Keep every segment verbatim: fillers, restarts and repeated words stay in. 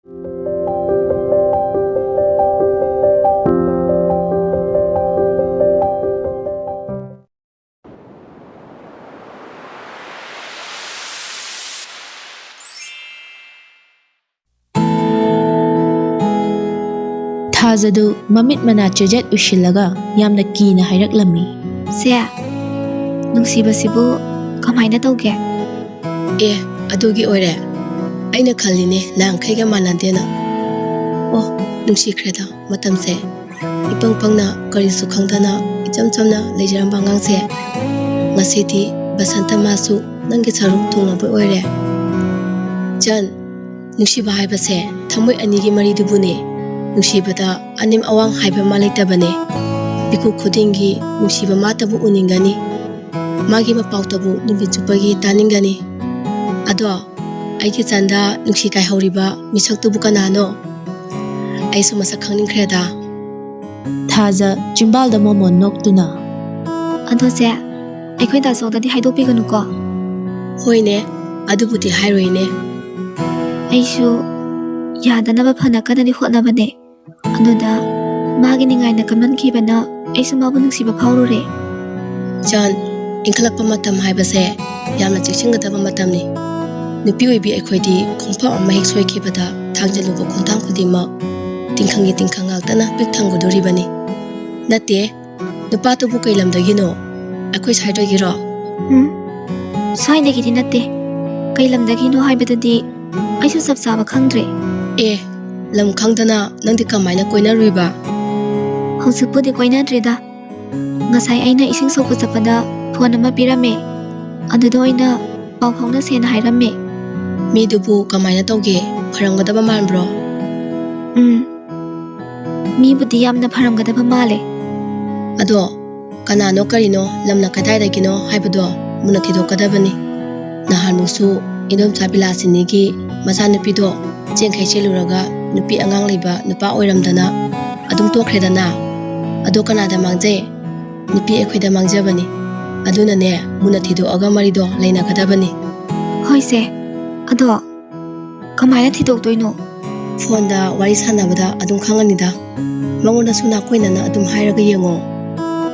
ꯊꯥꯖꯗꯨ ꯃꯃꯤꯠ ꯃꯅꯥ ꯆꯦꯖꯦꯠ ꯎꯏꯁꯤꯜꯂꯒ ꯌꯥꯝꯅ ꯀꯤꯅ ꯍꯥꯏꯔꯛꯂꯝꯃꯤ꯫ "ꯁꯦ, ꯅꯨꯡꯁꯤꯕꯁꯤꯕꯨ ꯀꯃꯥꯏꯅ ꯇꯧꯒꯦ?" "ꯑꯦ, ꯑꯗꯨꯒꯤ ꯑꯣꯏꯔꯦ꯫ ꯑꯩꯅ ꯈꯜꯂꯤꯅꯦ, ꯅꯍꯥꯟꯈꯩꯒ ꯃꯥꯟꯅꯗꯦꯅ꯫ ꯑꯣ, ꯅꯨꯡꯁꯤꯈ꯭ꯔꯦꯗ ꯃꯇꯝꯁꯦ꯫ ꯏꯄꯪ ꯄꯪꯅ, ꯀꯔꯤꯁꯨ ꯈꯪꯗꯅ ꯏꯆꯝ ꯆꯝꯅ ꯂꯩꯖꯔꯝꯕ ꯑꯉꯥꯡꯁꯦ, ꯉꯁꯤꯗꯤ ꯕꯁꯟꯇ ꯃꯥꯁꯨ ꯅꯪꯒꯤ ꯁꯔꯨꯛ ꯊꯨꯡꯂꯕ ꯑꯣꯏꯔꯦ꯫ ꯆꯟ, ꯅꯨꯡꯁꯤꯕ ꯍꯥꯏꯕꯁꯦ ꯊꯃꯣꯏ ꯑꯅꯤꯒꯤ ꯃꯔꯤꯗꯨꯕꯨꯅꯦ꯫ ꯅꯨꯡꯁꯤꯕꯗ ꯑꯅꯦꯝ ꯑꯋꯥꯡ ꯍꯥꯏꯕ ꯑꯃ ꯂꯩꯇꯕꯅꯦ꯫ ꯃꯤꯀꯨꯞ ꯈꯨꯗꯤꯡꯒꯤ ꯅꯨꯡꯁꯤꯕ ꯃꯥꯇꯕꯨ ꯎꯅꯤꯡꯒꯅꯤ꯫ ꯃꯥꯒꯤ ꯃꯄꯥꯎꯇꯕꯨ ꯅꯨꯃꯤꯠ ꯆꯨꯞꯄꯒꯤ ꯇꯥꯅꯤꯡꯒꯅꯤ꯫ ꯑꯗꯣ, ꯑꯩꯒꯤ ꯆꯟꯗ ꯅꯨꯡꯁꯤ ꯀꯥꯏꯍꯧꯔꯤꯕ ꯃꯤꯁꯛꯇꯨꯕꯨ ꯀꯅꯥꯅꯣ? ꯑꯩꯁꯨ ꯃꯁꯛ ꯈꯪꯅꯤꯡꯈ꯭ꯔꯦꯗ꯫" ꯊꯥꯖ ꯆꯤꯝꯕꯥꯜꯗ ꯃꯣꯃꯣꯟ ꯅꯣꯛꯇꯨꯅ, "ꯑꯗꯣ ꯆꯦ, ꯑꯩꯈꯣꯏ ꯗꯥꯆꯧꯗꯗꯤ ꯍꯥꯏꯗꯣꯛꯄꯤꯒꯅꯨꯀꯣ꯫" "ꯍꯣꯏꯅꯦ, ꯑꯗꯨꯕꯨꯗꯤ ꯍꯥꯏꯔꯣꯏꯅꯦ꯫" "ꯑꯩꯁꯨ ꯌꯥꯗꯅꯕ ꯐꯅ ꯀꯟꯅꯗꯤ ꯍꯣꯠꯅꯕꯅꯦ꯫ ꯑꯗꯨꯗ ꯃꯥꯒꯤ ꯅꯤꯡꯉꯥꯏꯅ ꯀꯟꯃꯟꯈꯤꯕꯅ ꯑꯩꯁꯨ ꯃꯥꯕꯨ ꯅꯨꯡꯁꯤꯕ ꯐꯥꯎꯔꯨꯔꯦ꯫" ꯆꯥꯟ, ꯏꯟꯈꯠꯂꯛꯄ ꯃꯇꯝ ꯍꯥꯏꯕꯁꯦ ꯌꯥꯝꯅ ꯆꯦꯛꯁꯤꯟꯒꯗꯕ ꯃꯇꯝꯅꯤ꯫ ꯅꯨꯄꯤ ꯑꯣꯏꯕꯤ ꯑꯩꯈꯣꯏꯗꯤ ꯈꯣꯡꯐꯝ ꯑꯃ ꯍꯦꯛ ꯁꯣꯏꯈꯤꯕꯗ ꯊꯥꯡꯖꯤꯜꯂꯨꯕ ꯈꯣꯡꯊꯥꯡ ꯈꯨꯗꯤꯡꯃꯛ ꯇꯤꯡꯈꯪꯒꯤ ꯇꯤꯡꯈꯪ ꯉꯥꯛꯇꯅ ꯄꯤꯛ ꯊꯪꯒꯗꯣꯔꯤꯕꯅꯤ꯫ ꯅꯠꯇꯦ, ꯅꯨꯄꯥꯗꯨꯕꯨ ꯀꯩ ꯂꯝꯗꯒꯤꯅꯣ? ꯑꯩꯈꯣꯏ ꯁ꯭ꯋꯥꯏꯗꯒꯤꯔꯣ? ꯎꯝ, ꯁ꯭ꯋꯥꯏꯗꯒꯤꯗꯤ ꯅꯠꯇꯦ꯫ ꯀꯩ ꯂꯝꯗꯒꯤꯅꯣ ꯍꯥꯏꯕꯗꯨꯗꯤ ꯑꯩꯁꯨ ꯆꯞ ꯆꯥꯕ ꯈꯪꯗ꯭ꯔꯦ꯫ ꯑꯦ, ꯂꯝ ꯈꯪꯗꯅ ꯅꯪꯗꯤ ꯀꯃꯥꯏꯅ ꯀꯣꯏꯅꯔꯨꯏꯕ? ꯍꯧꯖꯤꯛꯄꯨꯗꯤ ꯀꯣꯏꯅꯗ꯭ꯔꯦꯗ꯫ ꯉꯁꯥꯏ ꯑꯩꯅ ꯏꯁꯤꯡ ꯁꯣꯛꯄ ꯆꯠꯄꯗ ꯐꯣꯟ ꯑꯃ ꯄꯤꯔꯝꯃꯦ꯫ ꯑꯗꯨꯗ ꯑꯣꯏꯅ ꯄꯥꯎ ꯐꯥꯎꯅꯁꯦꯅ ꯍꯥꯏꯔꯝꯃꯦ꯫ ꯃꯤꯗꯨꯕꯨ ꯀꯃꯥꯏꯅ ꯇꯧꯒꯦ? ꯐꯔꯝꯒꯗꯕ ꯃꯥꯟꯕ꯭ꯔꯣ? ꯎꯝ, ꯃꯤꯕꯨꯗꯤ ꯌꯥꯝꯅ ꯐꯔꯝꯒꯗꯕ ꯃꯥꯜꯂꯦ꯫ ꯑꯗꯣ ꯀꯅꯥꯅꯣ ꯀꯔꯤꯅꯣ, ꯂꯝꯅ ꯀꯗꯥꯏꯗꯒꯤꯅꯣ ꯍꯥꯏꯕꯗꯣ ꯃꯨꯟꯅ ꯊꯤꯗꯣꯛꯀꯗꯕꯅꯤ꯫ ꯅꯍꯥꯟꯃꯨꯛꯁꯨ ꯏꯟꯗꯣꯝꯆꯥ ꯕꯤꯂꯥꯁꯤꯅꯤꯒꯤ ꯃꯆꯥꯅꯨꯄꯤꯗꯣ ꯆꯦꯟꯈꯩ ꯆꯦꯜꯂꯨꯔꯒ ꯅꯨꯄꯤ ꯑꯉꯥꯡ ꯂꯩꯕ ꯅꯨꯄꯥ ꯑꯣꯏꯔꯝꯗꯅ ꯑꯗꯨꯝ ꯇꯣꯛꯈ꯭ꯔꯦꯗꯅ꯫ ꯑꯗꯣ ꯀꯅꯥꯗ ꯃꯥꯡꯖꯩ? ꯅꯨꯄꯤ ꯑꯩꯈꯣꯏꯗ ꯃꯥꯡꯖꯕꯅꯤ꯫ ꯑꯗꯨꯅꯅꯦ, ꯃꯨꯟꯅ ꯊꯤꯗꯣꯛꯑꯒ ꯃꯔꯤꯗꯣ ꯂꯩꯅꯒꯗꯕꯅꯤ꯫ ꯍꯣꯏꯁꯦ, ꯑꯗꯣ ꯀꯃꯥꯏꯅ ꯊꯤꯗꯣꯛꯇꯣꯏꯅꯣ? ꯐꯣꯟꯗ ꯋꯥꯔꯤ ꯁꯥꯟꯅꯕꯗ ꯑꯗꯨꯝ ꯈꯪꯉꯅꯤꯗ꯫ ꯃꯉꯣꯟꯗꯁꯨ ꯅꯥꯀꯣꯏꯅꯅ ꯑꯗꯨꯝ ꯍꯥꯏꯔꯒ ꯌꯦꯡꯉꯣ꯫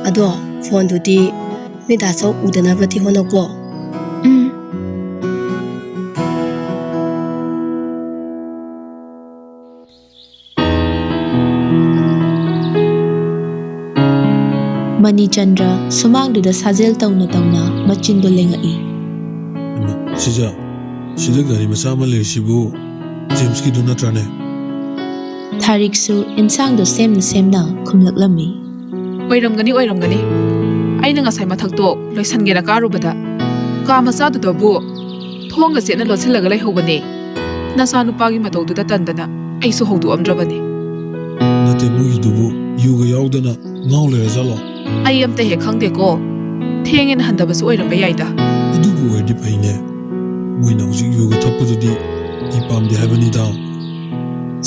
ꯑꯗꯣ ꯐꯣꯟꯗꯨꯗꯤ ꯅꯣꯏ ꯗꯥ ꯆꯧ ꯎꯗꯅꯕꯗꯤ ꯍꯣꯠꯅꯧꯀꯣ꯫ ꯎꯝ꯫ ꯃꯅꯤꯆꯟꯗ꯭ꯔ ꯁꯨꯃꯥꯡꯗꯨꯗ ꯁꯥꯖꯦꯜ ꯇꯧꯅ ꯇꯧꯅ ꯃꯆꯤꯟꯗꯣ ꯂꯦꯡꯉꯛꯏ꯫ ꯏꯃꯥ, ꯁꯤꯖ, ꯁꯤꯗ ꯒꯥꯔꯤ ꯃꯆꯥ ꯑꯃ ꯂꯩꯔꯤꯁꯤꯕꯨ ꯖꯦꯝꯁꯀꯤꯗꯨ ꯅꯠꯇ꯭ꯔꯅꯦ? ꯊꯥꯔꯤꯛꯁꯨ ꯏꯟꯁꯥꯡꯗꯣ ꯁꯦꯝꯅ ꯁꯦꯝꯅ ꯈꯨꯝꯂꯛꯂꯝꯃꯤ꯫ ꯑꯣꯏꯔꯝꯒꯅꯤ, ꯑꯣꯏꯔꯝꯒꯅꯤ꯫ ꯑꯩꯅ ꯉꯁꯥꯏ ꯃꯊꯛꯇꯣ ꯂꯣꯏꯁꯟꯒꯦꯅ ꯀꯥꯔꯨꯕꯗ ꯀꯥ ꯃꯆꯥꯗꯨꯗꯕꯨ ꯊꯣꯡꯒ ꯆꯦꯠꯅ ꯂꯣꯠꯁꯤꯜꯂꯒ ꯂꯩꯍꯧꯕꯅꯦ꯫ ꯅꯆꯥꯅꯨꯄꯥꯒꯤ ꯃꯇꯧꯗꯨꯗ ꯇꯟꯗꯅ ꯑꯩꯁꯨ ꯍꯧꯗꯣꯛꯑꯝꯗ꯭ꯔꯕꯅꯤ꯫ ꯅꯠꯇꯦ, ꯃꯣꯏꯒꯤꯗꯨꯕꯨ ꯌꯨꯒ ꯌꯥꯎꯗꯅ ꯉꯥꯎ ꯂꯩꯔꯖꯥꯠꯂꯣ? ꯑꯩ ꯑꯝꯇ ꯍꯦꯛ ꯈꯪꯗꯦꯀꯣ꯫ ꯊꯦꯡꯉꯦꯅ ꯍꯟꯗꯕꯁꯨ ꯑꯣꯏꯔꯝꯕ ꯌꯥꯏꯗ꯫ ꯑꯗꯨꯕꯨ ꯑꯣꯏꯔꯗꯤ ꯐꯩꯅꯦ꯫ ꯃꯣꯏꯅ ꯍꯧꯖꯤꯛ ꯌꯨꯒ ꯊꯛꯄꯗꯨꯗꯤ ꯑꯩ ꯄꯥꯝꯗꯦ ꯍꯥꯏꯕꯅꯤꯗ꯫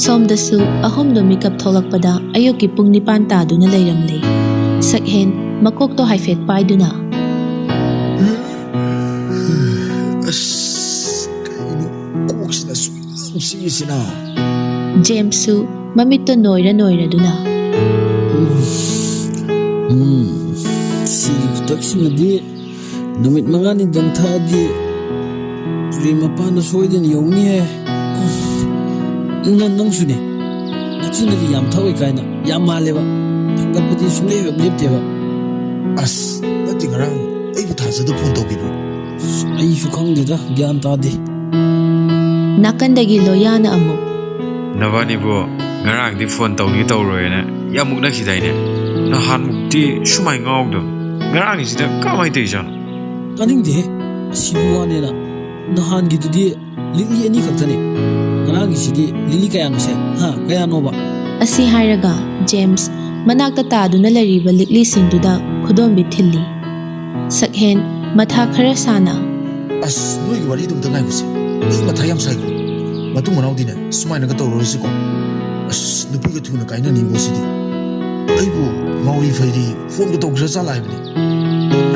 ꯁꯣꯝꯗꯁꯨ ꯑꯍꯨꯝꯗꯣ ꯃꯤꯀꯞ ꯊꯣꯛꯂꯛꯄꯗ ꯑꯌꯨꯛꯀꯤ ꯄꯨꯡ ꯅꯤꯄꯥꯟ ꯇꯥꯗꯨꯅ ꯂꯩꯔꯝꯂꯦ꯫ ꯁꯛꯍꯦꯟ ꯃꯀꯣꯛꯇꯣ ꯍꯥꯏꯐꯦꯠ ꯄꯥꯏꯗꯨꯅ, ꯑꯁ, ꯀꯩꯅꯣ ꯀꯣꯛꯁꯤꯅ ꯁꯨꯛ ꯌꯥꯝ ꯆꯤꯛꯏꯁꯤꯅ? ꯖꯦꯝꯁꯁꯨ ꯃꯃꯤꯠꯇꯣ ꯅꯣꯏꯔ ꯅꯣꯏꯔꯗꯨꯅ, ꯎꯝ, ꯁꯤꯒꯤ ꯈꯨꯇꯛꯁꯤꯃꯗꯤ ꯅꯨꯃꯤꯠ ꯃꯉꯥꯅꯤꯗꯪ ꯊꯛꯑꯗꯤ ꯇꯨꯔꯦꯟ ꯃꯄꯥꯟꯗ ꯁꯣꯏꯗꯅ ꯌꯧꯅꯤꯍꯦ꯫ ꯅꯪ, ꯅꯪꯁꯨꯅꯦ꯫ ꯅꯆꯤꯟꯗꯗꯤ ꯌꯥꯝ ꯊꯛꯑꯣꯏ ꯀꯥꯏꯅ ꯌꯥꯝ ꯃꯥꯜꯂꯦꯕ꯫ ꯊꯛꯄꯗꯤ ꯁꯨꯡꯂꯦꯞ ꯍꯦꯛ ꯂꯦꯞꯇꯦꯕ꯫ ꯑꯁ, ꯅꯠꯇꯦ, ꯉꯔꯥꯡ ꯑꯩꯕꯨ ꯊꯥꯖꯗ ꯐꯣꯟ ꯇꯧꯕꯤꯕ꯭ꯔꯣ? ꯑꯩꯁꯨ ꯈꯪꯗꯦꯗ, ꯒ꯭ꯌꯥꯟ ꯇꯥꯗꯦ꯫ ꯅꯥꯀꯟꯗꯒꯤ ꯂꯣꯌꯥꯅ ꯑꯃꯨꯛ, ꯅꯕꯥꯅꯤꯕꯨ ꯉꯔꯥꯡꯗꯤ ꯐꯣꯟ ꯇꯧꯅꯤ ꯇꯧꯔꯣꯏꯅ ꯌꯥꯝ ꯃꯨꯛꯅꯈꯤꯗꯥꯏꯅꯦ? ꯅꯍꯥꯟꯃꯨꯛꯇꯤ ꯁꯨꯃꯥꯏ ꯉꯥꯎꯗꯕ, ꯉꯔꯥꯡꯒꯤꯁꯤꯗ ꯀꯃꯥꯏꯅ ꯇꯧꯔꯤꯖꯥꯠꯅꯣ? ꯇꯥꯅꯤꯡꯗꯦꯍꯦ, ꯑꯁꯤꯕꯨ ꯋꯥꯅꯦꯅ꯫ ꯅꯍꯥꯟꯒꯤꯗꯨꯗꯤ ꯂꯤꯛꯂꯤ ꯑꯅꯤ ꯈꯛꯇꯅꯦ, ꯉꯔꯥꯡꯒꯤꯁꯤꯗꯤ ꯂꯤꯛꯂꯤ ꯀꯌꯥꯅꯣꯁꯦ? ꯍꯥ, ꯀꯌꯥꯅꯣꯕ? ꯑꯁꯤ ꯍꯥꯏꯔꯒ ꯖꯦꯝꯁ ꯃꯅꯥꯛꯇ ꯇꯥꯗꯨꯅ ꯂꯩꯔꯤꯕ ꯂꯤꯛꯂꯤꯁꯤꯡꯗꯨꯗ ꯈꯨꯗꯣꯝꯕꯤ ꯊꯤꯜꯂꯤ꯫ ꯁꯛꯍꯦꯟ ꯃꯊꯥ ꯈꯔ ꯁꯥꯅ, ꯑꯁ, ꯅꯣꯏꯒꯤ ꯋꯥꯔꯤꯗꯨ ꯑꯝꯇ ꯉꯥꯏꯈꯣꯁꯦ꯫ ꯑꯩ ꯃꯊꯥ ꯌꯥꯝ ꯁꯥꯏꯀꯣ꯫ ꯃꯇꯨꯡ ꯃꯅꯥꯎꯗꯤꯅꯦ, ꯁꯨꯃꯥꯏꯅꯒ ꯇꯧꯔꯔꯣꯏꯁꯤꯀꯣ꯫ ꯑꯁ, ꯅꯨꯄꯤꯒ ꯊꯨꯅ ꯀꯥꯏꯅꯅꯤꯡꯉꯣ ꯁꯤꯗꯤ꯫ ꯑꯩꯕꯨ ꯃꯥꯎꯔꯤ ꯐꯩꯔꯤ ꯐꯣꯟꯒ ꯇꯧꯈ꯭ꯔ ꯆꯥꯠꯂ ꯍꯥꯏꯕꯅꯤ꯫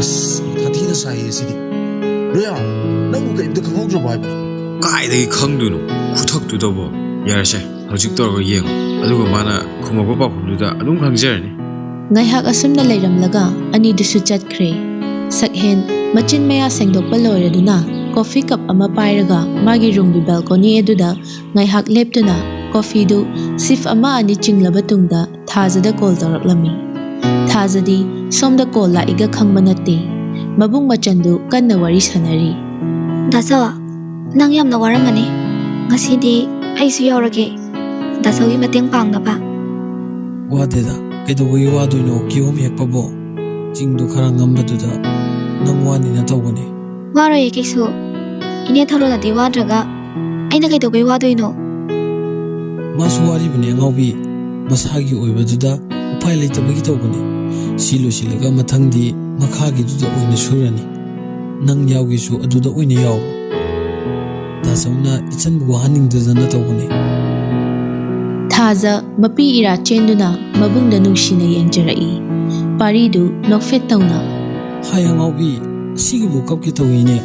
ꯑꯁ, ꯃꯊꯥ ꯊꯤꯅ ꯁꯥꯏꯌꯦ ꯁꯤꯗꯤ꯫ ꯂꯣꯌꯥ, ꯅꯪꯕꯨ ꯀꯔꯤꯝꯇ ꯈꯪꯍꯧꯗ꯭ꯔꯕꯣ ꯍꯥꯏꯕꯅꯤ? ꯀꯥꯏꯗꯒꯤ ꯈꯪꯗꯣꯏꯅꯣ? ꯈꯨꯊꯛꯇꯨꯗꯕꯣ꯫ "ꯌꯥꯔꯦꯁꯦ, ꯍꯧꯖꯤꯛ ꯇꯧꯔꯒ ꯌꯦꯡꯉꯣ, ꯑꯗꯨꯒ ꯃꯥꯅ ꯈꯨꯝꯃꯛꯄ ꯄꯥꯎꯈꯨꯝꯗꯨꯗ ꯑꯗꯨꯝ ꯈꯪꯖꯔꯅꯤ"꯫ ꯉꯥꯏꯍꯥꯛ ꯑꯁꯨꯝꯅ ꯂꯩꯔꯝꯂꯒ ꯑꯅꯤꯗꯨꯁꯨ ꯆꯠꯈ꯭ꯔꯦ꯫ ꯁꯛꯍꯦꯟ ꯃꯆꯤꯟ ꯃꯌꯥ ꯁꯦꯡꯗꯣꯛꯄ ꯂꯣꯏꯔꯗꯨꯅ ꯀꯣꯐꯤ ꯀꯞ ꯑꯃ ꯄꯥꯏꯔꯒ ꯃꯥꯒꯤ ꯔꯨꯝꯒꯤ ꯕꯦꯜꯀꯣꯅꯤ ꯑꯗꯨꯗ ꯉꯥꯏꯍꯥꯛ ꯂꯦꯞꯇꯨꯅ ꯀꯣꯐꯤꯗꯨ ꯁꯤꯞ ꯑꯃ ꯑꯅꯤ ꯆꯤꯡꯂꯕ ꯇꯨꯡꯗ ꯊꯥꯖꯗ ꯀꯣꯜ ꯇꯧꯔꯛꯂꯝꯃꯤ꯫ ꯊꯥꯖꯗꯤ ꯁꯣꯝꯗ ꯀꯣꯜ ꯂꯥꯛꯏꯒ ꯈꯪꯕ ꯅꯠꯇꯦ꯫ ꯃꯕꯨꯡ ꯃꯆꯟꯗꯨ ꯀꯟꯅ ꯋꯥꯔꯤ ꯁꯥꯟꯅꯔꯤ꯫ "ꯗꯥꯆꯧ, ꯅꯪ ꯌꯥꯝꯅ ꯋꯥꯔꯝꯃꯅꯤ꯫ ꯉꯁꯤꯗꯤ ꯑꯩꯁꯨ ꯌꯥꯎꯔꯒꯦ, ꯗꯥꯆꯧꯒꯤ ꯃꯇꯦꯡ ꯄꯥꯡꯅꯕ"꯫ "ꯋꯥꯗꯦꯗ, ꯀꯩꯗꯧꯕꯒꯤ ꯋꯥꯗꯣꯏꯅꯣ? ꯀꯤꯍꯣꯝ ꯍꯦꯛꯄꯕꯨ ꯆꯤꯡꯗꯣ ꯈꯔ ꯉꯝꯕꯗꯨꯗ ꯅꯪ ꯋꯥꯅꯤꯅ ꯇꯧꯕꯅꯤ"꯫ "ꯋꯥꯔꯣꯏꯌꯦ ꯀꯩꯁꯨ꯫ ꯏꯅꯦ ꯊꯔꯣꯅꯗꯤ ꯋꯥꯗ꯭ꯔꯒ ꯑꯩꯅ ꯀꯩꯗꯧꯕꯩ ꯋꯥꯗꯣꯏꯅꯣ?" "ꯃꯥꯁꯨ ꯋꯥꯔꯤꯕꯅꯤ ꯑꯉꯥꯎꯕꯤ꯫ ꯃꯁꯥꯒꯤ ꯑꯣꯏꯕꯗꯨꯗ ꯎꯄꯥꯏ ꯂꯩꯇꯕꯒꯤ ꯇꯧꯕꯅꯤ꯫ ꯁꯤ ꯂꯣꯏꯁꯤꯜꯂꯒ ꯃꯊꯪꯗꯤ ꯃꯈꯥꯒꯤꯗꯨꯗ ꯑꯣꯏꯅ ꯁꯨꯔꯅꯤ꯫ ꯅꯪ ꯌꯥꯎꯒꯦꯁꯨ ꯑꯗꯨꯗ ꯑꯣꯏꯅ ꯌꯥꯎ꯫ ꯗꯥꯆꯧꯅ ꯏꯆꯟꯕꯨ ꯋꯥꯍꯟꯅꯤꯡꯗꯗꯅ ꯇꯧꯕꯅꯤ"꯫ ꯊꯥꯖ ꯃꯄꯤ ꯏꯔꯥ ꯆꯦꯟꯗꯨꯅ ꯃꯕꯨꯡꯗ ꯅꯨꯡꯁꯤꯅ ꯌꯦꯡꯖꯔꯛꯏ꯫ ꯄꯥꯔꯤꯗꯨ ꯅꯣꯛꯐꯦꯠ ꯇꯧꯅ꯫ "ꯍꯥꯏ ꯑꯉꯥꯎꯕꯤ, ꯑꯁꯤꯒꯤꯕꯨ ꯀꯞꯀꯦ ꯇꯧꯏꯅꯦ꯫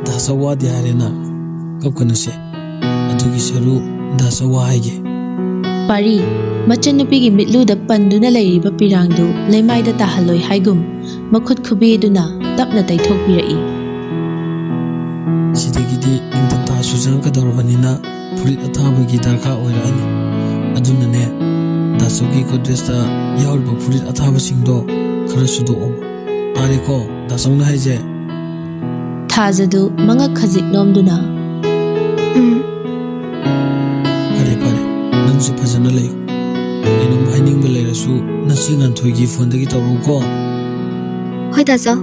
ꯗꯥꯆꯧ ꯋꯥꯗꯦ ꯍꯥꯏꯔꯦꯅ꯫ ꯀꯞꯀꯅꯨꯁꯦ꯫ ꯑꯗꯨꯒꯤ ꯁꯔꯨꯛ ꯗꯥꯆꯧ ꯋꯥ ꯍꯥꯏꯒꯦ"꯫ ꯄꯥꯔꯤ ꯃꯆꯟꯅꯨꯄꯤꯒꯤ ꯃꯤꯠꯂꯨꯗ ꯄꯟꯗꯨꯅ ꯂꯩꯔꯤꯕ ꯄꯤꯔꯥꯡꯗꯨ ꯂꯩꯃꯥꯏꯗ ꯇꯥꯍꯜꯂꯣꯏ ꯍꯥꯏꯒꯨꯝ ꯃꯈꯨꯠ ꯈꯨꯕꯤꯗꯨꯅ ꯇꯞꯅ ꯇꯩꯊꯣꯛꯄꯤꯔꯛꯏ꯫ "ꯁꯤꯗꯒꯤꯗꯤ ꯅꯤꯡꯊꯝꯊꯥꯁꯨ ꯆꯪꯉꯛꯀꯗꯧꯔꯕꯅꯤꯅ ꯐꯨꯔꯤꯠ ꯑꯊꯥꯕꯒꯤ ꯗꯔꯀꯥꯔ ꯑꯣꯏꯔꯛꯑꯅꯤ꯫ ꯑꯗꯨꯅꯅꯦ, ꯗꯥꯆꯧꯒꯤ ꯒꯣꯗ꯭ꯔꯦꯖꯇ ꯌꯥꯎꯔꯤꯕ ꯐꯨꯔꯤꯠ ꯑꯊꯥꯕꯁꯤꯡꯗꯣ ꯈꯔ ꯁꯨꯗꯣꯛꯑꯣ꯫ ꯇꯥꯔꯦꯀꯣ, ꯗꯥꯆꯧꯅ ꯍꯥꯏꯁꯦ?" ꯊꯥꯖꯗꯨ ꯃꯉꯛ ꯈꯖꯤꯛ ꯅꯣꯝꯗꯨꯅ, "ꯎꯝ"꯫ "ꯐꯔꯦ, ꯐꯔꯦ, ꯅꯪꯁꯨ ꯐꯖꯅ ꯂꯩꯌꯨ꯫ ꯀꯩꯅꯣꯝ ꯍꯥꯏꯅꯤꯡꯕ ꯂꯩꯔꯁꯨ ꯅꯆꯦ ꯉꯥꯟꯊꯣꯏꯒꯤ ꯐꯣꯟꯗꯒꯤ ꯇꯧꯔꯛꯎꯀꯣ"꯫ "ꯍꯣꯏ ꯗꯥꯆꯧ"꯫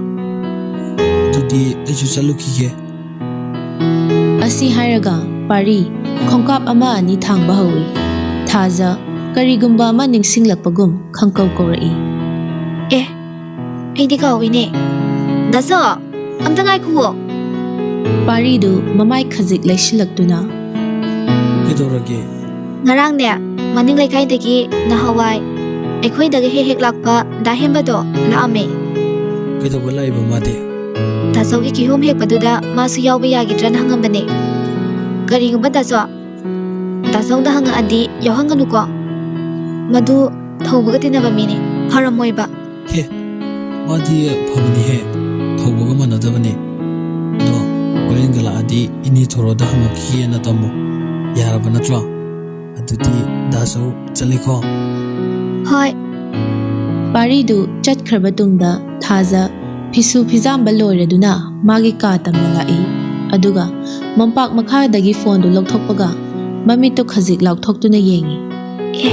"ꯑꯗꯨꯗꯤ ꯑꯩꯁꯨ ꯆꯠꯂꯨꯈꯤꯒꯦ"꯫ ꯑꯁꯤ ꯍꯥꯏꯔꯒ ꯄꯥꯔꯤ ꯈꯣꯡꯀꯥꯞ ꯑꯃ ꯑꯅꯤ ꯊꯥꯡꯕ ꯍꯧꯏ꯫ ꯊꯥꯖ ꯀꯔꯤꯒꯨꯝꯕ ꯑꯃ ꯅꯤꯡꯁꯤꯡꯂꯛꯄꯒꯨꯝ ꯈꯪꯀꯧ ꯀꯧꯔꯛꯏ꯫ "ꯑꯦ, ꯑꯩꯗꯤ ꯀꯥꯎꯏꯅꯦ꯫ ꯗꯥꯆꯧ, ꯑꯝꯇ ꯉꯥꯏꯈꯨꯑꯣ"꯫ ꯄꯥꯔꯤꯗꯨ ꯃꯃꯥꯏ ꯈꯖꯤꯛ ꯂꯩꯁꯤꯜꯂꯛꯇꯨꯅ, "ꯀꯩꯗꯧꯔꯒꯦ?" "ꯉꯔꯥꯡꯅꯦ, ꯃꯅꯤꯡ ꯂꯩꯀꯥꯏꯗꯒꯤ ꯅꯍꯥꯟꯋꯥꯏ ꯑꯩꯈꯣꯏꯗꯒ ꯍꯦꯛ ꯍꯦꯛ ꯂꯥꯛꯄ ꯗꯥ ꯍꯦꯝꯕꯗꯣ ꯂꯥꯛꯑꯝꯃꯦ"꯫ "ꯀꯩꯗꯧꯕ ꯂꯥꯛꯏꯕ ꯃꯥꯗꯤ?" "ꯗꯥꯆꯧꯒꯤ ꯀꯤꯍꯣꯝ ꯍꯦꯛꯄꯗꯨꯗ ꯃꯥꯁꯨ ꯌꯥꯎꯕ ꯌꯥꯒꯗ꯭ꯔꯅ ꯍꯪꯉꯝꯕꯅꯦ꯫ ꯀꯔꯤꯒꯨꯝꯕ ꯗꯥꯆꯧ"꯫ ꯗꯥꯆꯧꯗ ꯍꯪꯉꯛꯑꯗꯤ ꯌꯥꯎꯍꯟꯒꯅꯨꯀꯣ꯫ ꯃꯗꯨ ꯊꯧꯕꯒ ꯇꯤꯟꯅꯕ ꯃꯤꯅꯤ, ꯐꯔꯝꯃꯣꯏꯕ꯫ ꯍꯦ, ꯃꯥꯗꯤ ꯐꯕꯅꯤꯍꯦ, ꯊꯧꯕꯒ ꯃꯥꯟꯅꯗꯕꯅꯤ꯫ ꯑꯗꯣ ꯍꯣꯔꯦꯟꯒ ꯂꯥꯛꯑꯗꯤ ꯏꯅꯦ ꯊꯣꯔꯣꯗ ꯍꯪꯉꯛꯈꯤꯒꯦꯅ ꯇꯝꯃꯨ꯫ ꯌꯥꯔꯕ ꯅꯠꯇ꯭ꯔꯣ? ꯑꯗꯨꯗꯤ ꯗꯥꯆꯧ ꯆꯠꯂꯦꯀꯣ꯫ ꯍꯣꯏ꯫ ꯄꯥꯔꯤꯗꯨ ꯆꯠꯈ꯭ꯔꯕ ꯇꯨꯡꯗ ꯊꯥꯖ ꯐꯤꯁꯨ ꯐꯤꯖꯥꯝꯕ ꯂꯣꯏꯔꯗꯨꯅ ꯃꯥꯒꯤ ꯀꯥ ꯇꯝꯅ ꯂꯥꯛꯏ꯫ ꯑꯗꯨꯒ ꯃꯣꯝꯄꯥꯛ ꯃꯈꯥꯗꯒꯤ ꯐꯣꯟꯗꯨ ꯂꯧꯊꯣꯛꯄꯒ ꯃꯃꯤꯠꯇꯨ ꯈꯖꯤꯛ ꯂꯥꯎꯊꯣꯛꯇꯨꯅ ꯌꯦꯡꯏ꯫ ꯑꯦ,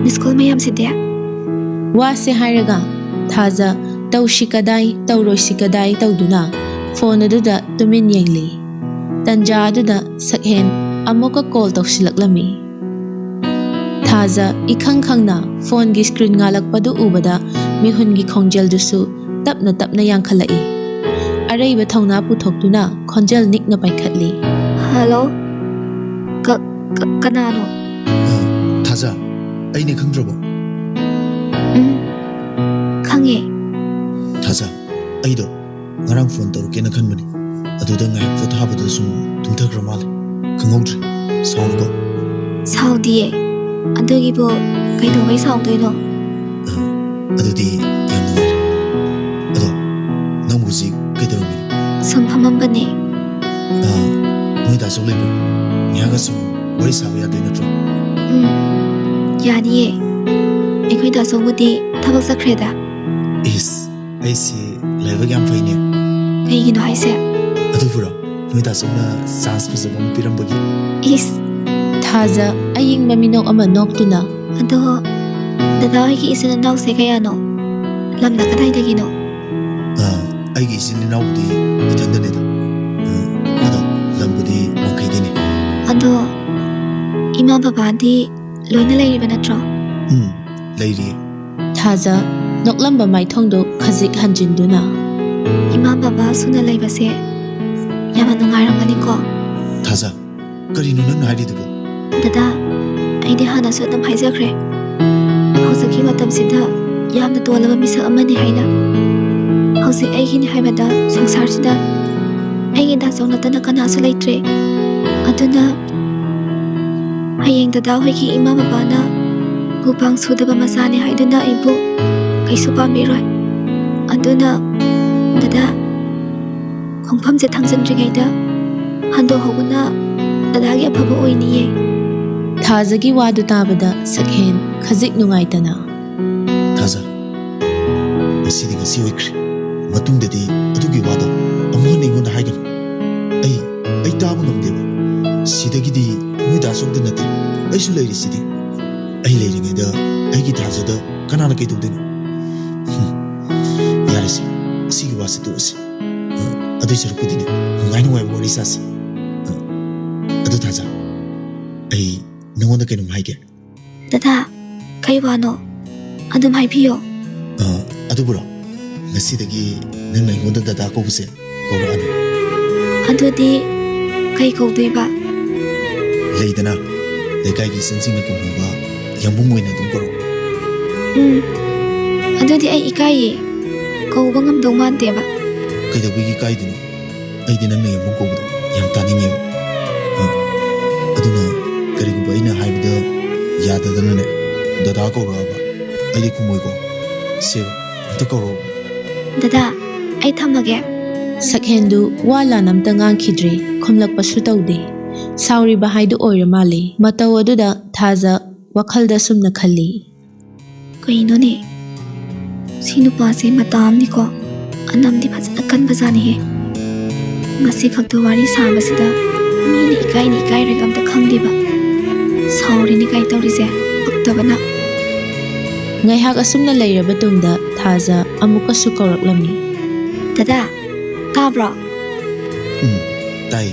ꯃꯤꯁ ꯀꯣꯜ ꯃꯌꯥꯝꯁꯤꯗꯤ? ꯋꯥꯁꯦ ꯍꯥꯏꯔꯒ ꯊꯥꯖ ꯇꯧꯁꯤ ꯀꯗꯥꯏ, ꯇꯧꯔꯣꯏꯁꯤ ꯀꯗꯥꯏ ꯇꯧꯗꯨꯅ ꯐꯣꯟ ꯑꯗꯨꯗ ꯇꯨꯃꯤꯟ ꯌꯦꯡꯂꯤ꯫ ꯇꯟꯖꯥ ꯑꯗꯨꯗ ꯁꯛꯍꯦꯟ ꯑꯃꯨꯛꯀ ꯀꯣꯜ ꯇꯧꯁꯤꯜꯂꯛꯂꯝꯃꯤ꯫ ꯊꯥꯖ ꯏꯈꯪ ꯈꯪꯅ ꯐꯣꯟꯒꯤ ꯁ꯭ꯀ꯭ꯔꯤꯟ ꯉꯥꯜꯂꯛꯄꯗꯨ ꯎꯕꯗ ꯃꯤꯍꯨꯟꯒꯤ ꯈꯣꯡꯖꯦꯜꯗꯨꯁꯨ ꯇꯞꯅ ꯇꯞꯅ ꯌꯥꯡꯈꯠꯂꯛꯏ꯫ ꯑꯔꯩꯕ ꯊꯧꯅꯥ ꯄꯨꯊꯣꯛꯇꯨꯅ ꯈꯣꯟꯖꯦꯜ ꯅꯤꯛꯅ ꯄꯥꯏꯈꯠꯂꯤ꯫ ꯍꯜꯂꯣ? ꯀ-, ꯀ-, ꯀꯅꯥꯅꯣ? ꯑ, ꯊꯥꯖ, ꯑꯩꯅꯦ, ꯈꯪꯗ꯭ꯔꯕꯣ? ꯎꯝ, ꯈꯪꯉꯦ꯫ ꯊꯥꯖ, ꯑꯩꯗꯣ ꯉꯔꯥꯡ ꯐꯣꯟ ꯇꯧꯔꯛꯀꯦꯅ ꯈꯟꯕꯅꯤ, ꯑꯗꯨꯗ ꯉꯥꯏꯍꯥꯛ ꯄꯣꯊꯥꯕꯗ ꯁꯨꯝ ꯇꯨꯝꯊꯈ꯭ꯔ ꯃꯥꯜꯂꯦ꯫ ꯈꯪꯍꯧꯗ꯭ꯔꯦ꯫ ꯁꯥꯎꯅꯨꯀꯣ꯫ ꯁꯥꯎꯗꯤꯌꯦ꯫ ꯑꯗꯨꯒꯤꯕꯨ ꯀꯩꯗꯧꯕꯩ ꯁꯥꯎꯗꯣꯏꯅꯣ? ꯑ, ꯑꯗꯨꯗꯤ ꯌꯥꯝ ꯅꯨꯡꯉꯥꯏꯔꯦ꯫ ꯑꯗꯣ ꯅꯪꯕꯨ ꯍꯧꯖꯤꯛ ꯀꯩꯗꯧꯔꯝꯃꯤꯅꯣ? ꯁꯨꯝ ꯐꯝꯃꯝꯕꯅꯦ꯫ ꯑ, ꯅꯣꯏ ꯗꯥ ꯆꯧ ꯂꯩꯕ꯭ꯔꯣ? ꯉꯥꯏꯍꯥꯛ ꯑꯁꯨꯝ ꯋꯥꯔꯤ ꯁꯥꯕ ꯌꯥꯗꯣꯏ ꯅꯠꯇ꯭ꯔꯣ? ꯎꯝ, ꯌꯥꯅꯤꯌꯦ꯫ ꯑꯩꯈꯣꯏ ꯗꯥ ꯆꯧꯕꯨꯗꯤ ꯊꯕꯛ ꯆꯠꯈ꯭ꯔꯦꯗ꯫ ꯏꯁ, ꯑꯩꯁꯦ ꯂꯥꯏꯕꯛ ꯌꯥꯝ ꯐꯩꯅꯦ꯫ ꯀꯩꯒꯤꯅꯣ ꯍꯥꯏꯁꯦ? ꯑꯗꯨꯕꯨꯔꯣ, ꯅꯣꯏ ꯗꯥ ꯆꯧꯅ ꯆꯥꯟꯁ ꯐꯖꯕ ꯑꯃ ꯄꯤꯔꯝꯕꯒꯤ꯫ ꯏꯁ꯫ ꯊꯥꯖ ꯑꯌꯤꯡꯕ ꯃꯤꯅꯣꯛ ꯑꯃ ꯅꯣꯛꯇꯨꯅ꯫ ꯑꯗꯣ, ꯗꯗꯥ ꯍꯣꯏꯒꯤ ꯏꯆꯤꯟ ꯏꯅꯥꯎꯁꯦ ꯀꯌꯥꯅꯣ? ꯂꯝꯅ ꯀꯗꯥꯏꯗꯒꯤꯅꯣ? ꯑ, ꯑꯩꯒꯤ ꯏꯆꯤꯟ ꯏꯅꯥꯎꯕꯨꯗꯤ ꯏꯊꯟꯗꯅꯤꯗ꯫ ꯑ, ꯑꯗꯣ ꯂꯝꯕꯨꯗꯤ ꯋꯥꯡꯈꯩꯗꯩꯅꯤ꯫ ꯑꯗꯣ, ꯏꯃꯥ ꯕꯕꯥꯗꯤ ꯂꯣꯏꯅ ꯂꯩꯔꯤꯕ ꯅꯠꯇ꯭ꯔꯣ? ꯎꯝ, ꯂꯩꯔꯤꯌꯦ꯫ ꯊꯥꯖ ꯅꯣꯛꯂꯝꯕ ꯃꯥꯏꯊꯣꯡꯗꯨ ꯈꯖꯤꯛ ꯍꯟꯖꯤꯟꯗꯨꯅ, ꯏꯃꯥ ꯕꯕꯥ ꯁꯨꯅ ꯂꯩꯕꯁꯦ ꯌꯥꯝꯅ ꯅꯨꯡꯉꯥꯏꯔꯝꯒꯅꯤꯀꯣ? ꯊꯥꯖ, ꯀꯔꯤꯅꯣ ꯅꯪꯅ ꯍꯥꯏꯔꯤꯗꯨꯕꯣ? ꯗꯗꯥ, ꯑꯩꯗꯤ ꯍꯥꯟꯅꯁꯨ ꯑꯗꯨꯝ ꯍꯥꯏꯖꯈ꯭ꯔꯦ, ꯍꯧꯖꯤꯛꯀꯤ ꯃꯇꯝꯁꯤꯗ ꯌꯥꯝꯅ ꯇꯣꯜꯂꯕ ꯃꯤꯁꯛ ꯑꯃꯅꯤ ꯍꯥꯏꯅ꯫ ꯍꯧꯖꯤꯛ ꯑꯩꯒꯤꯅꯤ ꯍꯥꯏꯕꯗ ꯁꯪꯁꯥꯔꯁꯤꯗ ꯑꯩꯒꯤ ꯗꯥꯆꯧ ꯅꯠꯇꯅ ꯀꯅꯥꯁꯨ ꯂꯩꯇ꯭ꯔꯦ꯫ ꯑꯗꯨꯅ ꯍꯌꯦꯡ ꯗꯗꯥ ꯍꯣꯏꯒꯤ ꯏꯃꯥ ꯕꯕꯥꯅ ꯎꯄꯥꯡ ꯁꯨꯗꯕ ꯃꯆꯥꯅꯦ ꯍꯥꯏꯗꯨꯅ ꯑꯩꯕꯨ ꯀꯩꯁꯨ ꯄꯥꯝꯕꯤꯔꯣꯏ꯫ ꯑꯗꯨꯅ ꯗꯗꯥ, ꯈꯣꯡꯐꯝꯁꯦ ꯊꯥꯡꯖꯤꯟꯗ꯭ꯔꯤꯉꯩꯗ ꯍꯟꯗꯣꯛꯍꯧꯕꯅ ꯗꯗꯥꯒꯤ ꯑꯐꯕ ꯑꯣꯏꯅꯤꯌꯦ꯫ ꯊꯥꯖꯒꯤ ꯋꯥꯗꯨ ꯇꯥꯕꯗ ꯁꯛꯍꯦꯟ ꯈꯖꯤꯛ ꯅꯨꯡꯉꯥꯏꯇꯅ, "ꯊꯥꯖ, ꯉꯁꯤꯗꯤ ꯉꯁꯤ ꯑꯣꯏꯈ꯭ꯔꯦ꯫ ꯃꯇꯨꯡꯗꯗꯤ ꯑꯗꯨꯒꯤ ꯋꯥꯗꯣ ꯑꯃꯨꯛ ꯍꯟꯅ ꯑꯩꯉꯣꯟꯗ ꯍꯥꯏꯒꯅꯨ꯫ ꯑꯩ, ꯑꯩ ꯇꯥꯕ ꯉꯝꯗꯦꯕ꯫ ꯁꯤꯗꯒꯤꯗꯤ ꯅꯣꯏ ꯗꯥ ꯁꯣꯛꯇ ꯅꯠꯇꯦ, ꯑꯩꯁꯨ ꯂꯩꯔꯤꯁꯤꯗꯤ꯫ ꯑꯩ ꯂꯩꯔꯤꯉꯩꯗ ꯑꯩꯒꯤ ꯊꯥꯖꯗ ꯀꯅꯥꯅ ꯀꯩꯗꯧꯗꯣꯏꯅꯣ? ꯍꯨꯝ, ꯌꯥꯔꯦꯁꯦ, ꯑꯁꯤꯒꯤ ꯋꯥꯁꯤ ꯇꯣꯛꯑꯁꯤ꯫ ꯑ, ꯑꯗꯨꯏ ꯁꯔꯨꯛꯄꯨꯗꯤꯅꯦ, ꯅꯨꯡꯉꯥꯏ ꯅꯨꯡꯉꯥꯏꯕ ꯋꯥꯔꯤ ꯁꯥꯁꯤ꯫ ꯑ, ꯑꯗꯨ ꯊꯥꯖ, ꯑꯩ ꯅꯉꯣꯟꯗ ꯀꯩꯅꯣꯝ ꯍꯥꯏꯒꯦ꯫ ꯗꯗꯥ, ꯀꯩ ꯋꯥꯅꯣ? ꯑꯗꯨꯝ ꯍꯥꯏꯕꯤꯌꯣ꯫ ꯑ, ꯑꯗꯨꯕꯨꯔꯣ, ꯉꯁꯤꯗꯒꯤ ꯅꯪꯅ ꯑꯩꯉꯣꯟꯗ ꯗꯗꯥ ꯀꯧꯕꯁꯦ ꯀꯧꯔꯛꯑꯅꯨ꯫ ꯑꯗꯨꯗꯤ ꯀꯩ ꯀꯧꯗꯣꯏꯕ? ꯂꯩꯗꯅ, ꯂꯩꯀꯥꯏꯒꯤ ꯏꯆꯟꯁꯤꯡꯅ ꯀꯧꯅꯕ ꯌꯥꯝꯕꯨꯡ ꯑꯣꯏꯅ ꯑꯗꯨꯝ ꯀꯧꯔꯛꯑꯣ꯫ ꯎꯝ, ꯑꯗꯨꯗꯤ ꯑꯩ ꯏꯀꯥꯏꯌꯦ, ꯀꯧꯕ ꯉꯝꯗꯧ ꯃꯥꯟꯗꯦꯕ꯫ ꯀꯩꯗꯧꯕꯒꯤ ꯏꯀꯥꯏꯗꯣꯏꯅꯣ? ꯑꯩꯗꯤ ꯅꯪꯅ ꯌꯥꯝꯕꯨꯡ ꯀꯧꯕꯗꯣ ꯌꯥꯝ ꯇꯥꯅꯤꯡꯉꯦꯕ꯫ ꯑ, ꯑꯗꯨꯅ ꯀꯔꯤꯒꯨꯝꯕ ꯑꯩꯅ ꯍꯥꯏꯕꯗ ꯌꯥꯗꯗꯅꯅꯦ, ꯗꯗꯥ ꯀꯧꯔꯛꯑꯕ, ꯑꯩꯗꯤ ꯈꯨꯝꯃꯣꯏꯀꯣ꯫ ꯁꯦ, ꯑꯝꯇ ꯀꯧꯔꯛꯑꯣ꯫ ꯗꯗꯥ, ꯑꯩ ꯊꯝꯃꯒꯦ꯫ ꯁꯛꯍꯦꯟꯗꯨ ꯋꯥ ꯂꯥꯟ ꯑꯝꯇ ꯉꯥꯡꯈꯤꯗ꯭ꯔꯦ, ꯈꯨꯝꯂꯛꯄꯁꯨ ꯇꯧꯗꯦ꯫ ꯁꯥꯎꯔꯤꯕ ꯍꯥꯏꯗꯨ ꯑꯣꯏꯔ ꯃꯥꯜꯂꯦ꯫ ꯃꯇꯧ ꯑꯗꯨꯗ ꯊꯥꯖ ꯋꯥꯈꯜꯗ ꯁꯨꯝꯅ ꯈꯜꯂꯤ꯫ ꯀꯩꯅꯣꯅꯦ? ꯁꯤ ꯅꯨꯄꯥꯁꯦ ꯃꯇꯥ ꯑꯃꯅꯤꯀꯣ꯫ ꯑꯅꯝꯗꯤ ꯐꯖꯅ ꯀꯟꯕꯖꯥꯠꯅꯤꯍꯦ꯫ ꯉꯁꯤ ꯈꯛꯇ ꯋꯥꯔꯤ ꯁꯥꯕꯁꯤꯗ ꯃꯤꯅ ꯏꯀꯥꯏꯅꯤ ꯏꯀꯥꯏꯔꯣꯏꯒ ꯑꯝꯇ ꯈꯪꯗꯦꯕ꯫ ꯁꯥꯎꯔꯤꯅꯤ ꯀꯥꯏ ꯇꯧꯔꯤꯁꯦ, ꯄꯛꯇꯕꯅ꯫ ꯉꯥꯏꯍꯥꯛ ꯑꯁꯨꯝꯅ ꯂꯩꯔꯕ ꯇꯨꯡꯗ ꯊꯥꯖ ꯑꯃꯨꯛꯀꯁꯨ ꯀꯧꯔꯛꯂꯝꯃꯤ꯫ ꯗꯗꯥ, ꯇꯥꯕ꯭ꯔꯣ? ꯎꯝ, ꯇꯥꯏ꯫